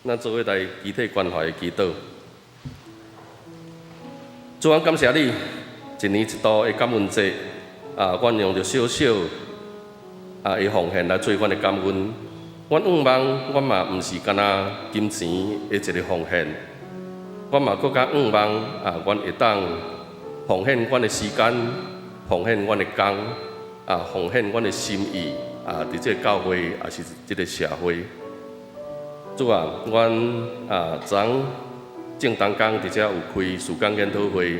咱做伙來肢體關懷祈禱。主啊，感謝你，一年一度的感恩節，啊，阮用著小小啊的奉獻來做阮的感恩。阮向望，阮嘛毋是干焦金錢的一个奉獻，阮嘛閣較向望啊，阮會當奉獻阮的時間，奉獻阮的工。啊，奉獻阮的心意啊，佇這个教會，抑是這个社會。主啊，阮啊，昨正當工佇遮有開事工研討會，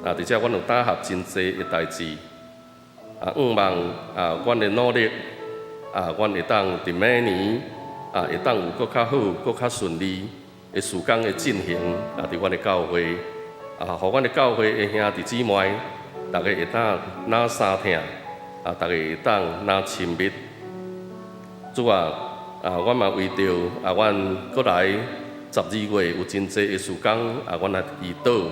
啊，佇遮阮有打合真濟的代誌。啊，向望啊，阮的努力啊，阮會當佇明年啊，會當有閣較好、閣較順利的事工的進行啊，佇阮的教會啊，予阮的教會的兄弟姊妹，逐家會當若相疼。啊！逐家會當若親密。主啊，啊，阮嘛為著啊，阮閣來12月有真濟的事工啊，阮來祈禱。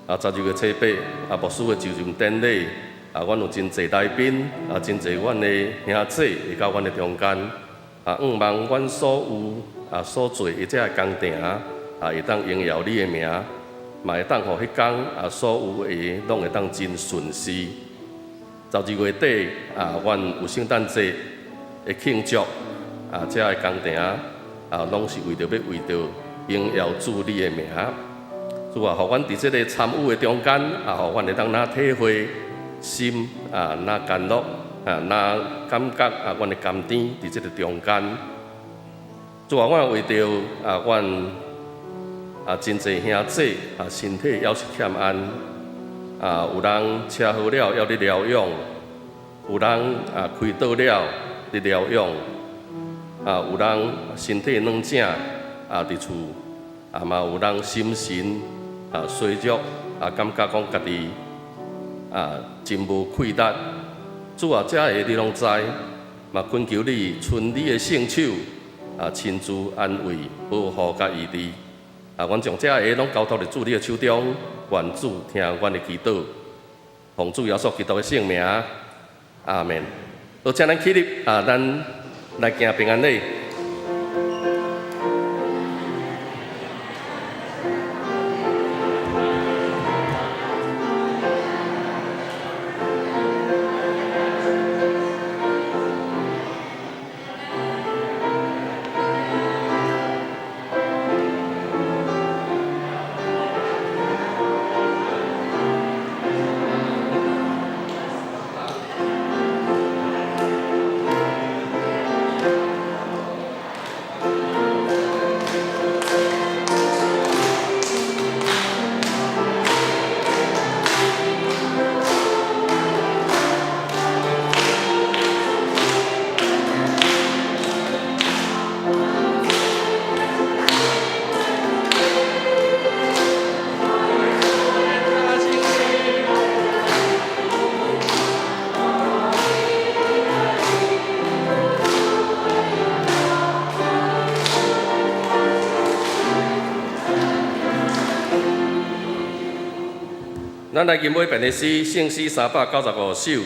啊，12月初8啊，牧師的就任典禮啊，阮有真濟來賓啊，真濟阮的兄姊會到阮的中間。啊，向望阮所有啊所做的這个工程啊，會當榮耀你的名，嘛會當予彼工啊所有的攏會當真順遂。12月底啊，阮有聖誕節的慶祝啊，這个工程啊，攏是為著欲為著榮耀主你的名。主啊，予阮佇這个參與的中間啊，予阮會當若體會心啊，若甘樂啊，若感覺啊，阮的甘甜佇這个中間。主啊，阮為著啊，阮啊真濟兄姊啊，身體猶是欠安。啊，有人車禍了，猶咧療養；有人啊開刀了，佇療養；啊，有人身體軟正啊，佇厝；啊嘛有人心神啊衰弱啊，感覺講家己啊真無氣力。主啊，這个你攏知，嘛懇求你，伸你的聖手啊，親自安慰、保護佮醫治。啊，阮將這个攏交託佇主你的手中。願主聽阮的祈禱，奉主耶穌基督的聖名，阿們。好，請咱起立啊，咱來行平安禮。咱來吟尾便的詩，聖詩395首，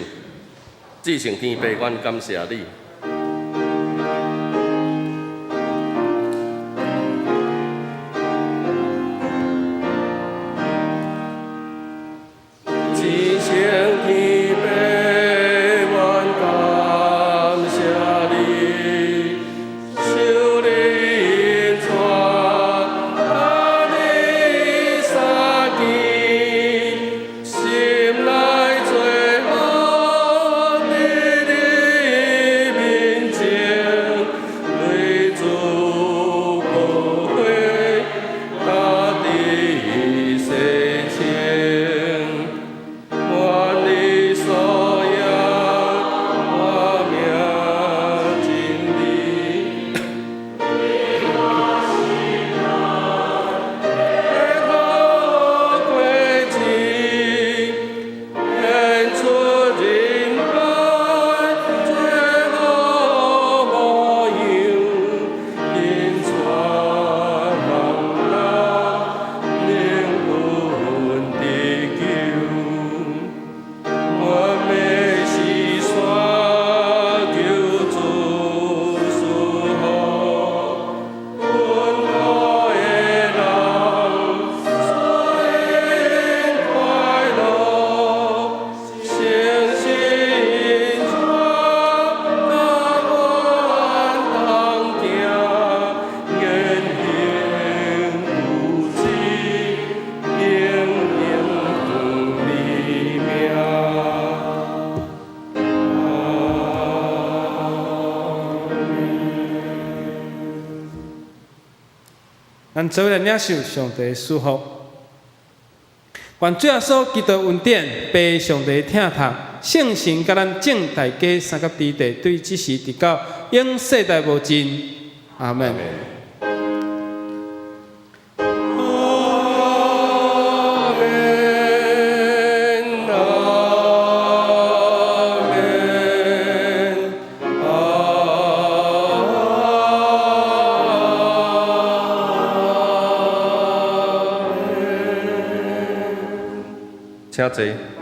至聖天父，阮感謝你。至聖天父，阮感謝你，受你引帶，佮你相見，心內最好佇你面前，對主寶血大地洗清。願你所言我命真理。好過情，顯出人愛最好模樣，引帶茫然靈魂得救。阮欲四散求主賜福，阮好的人順快樂，誠心帶阮同行，言行有志，永榮你名。阿們。咱做伙來領受上帝的祝福。願主耶穌基督恩典、父上帝疼痛、聖神佮咱眾大家相佮佇地，對這時直到永世代無盡。阿門。阿們，阿們，阿們。請坐。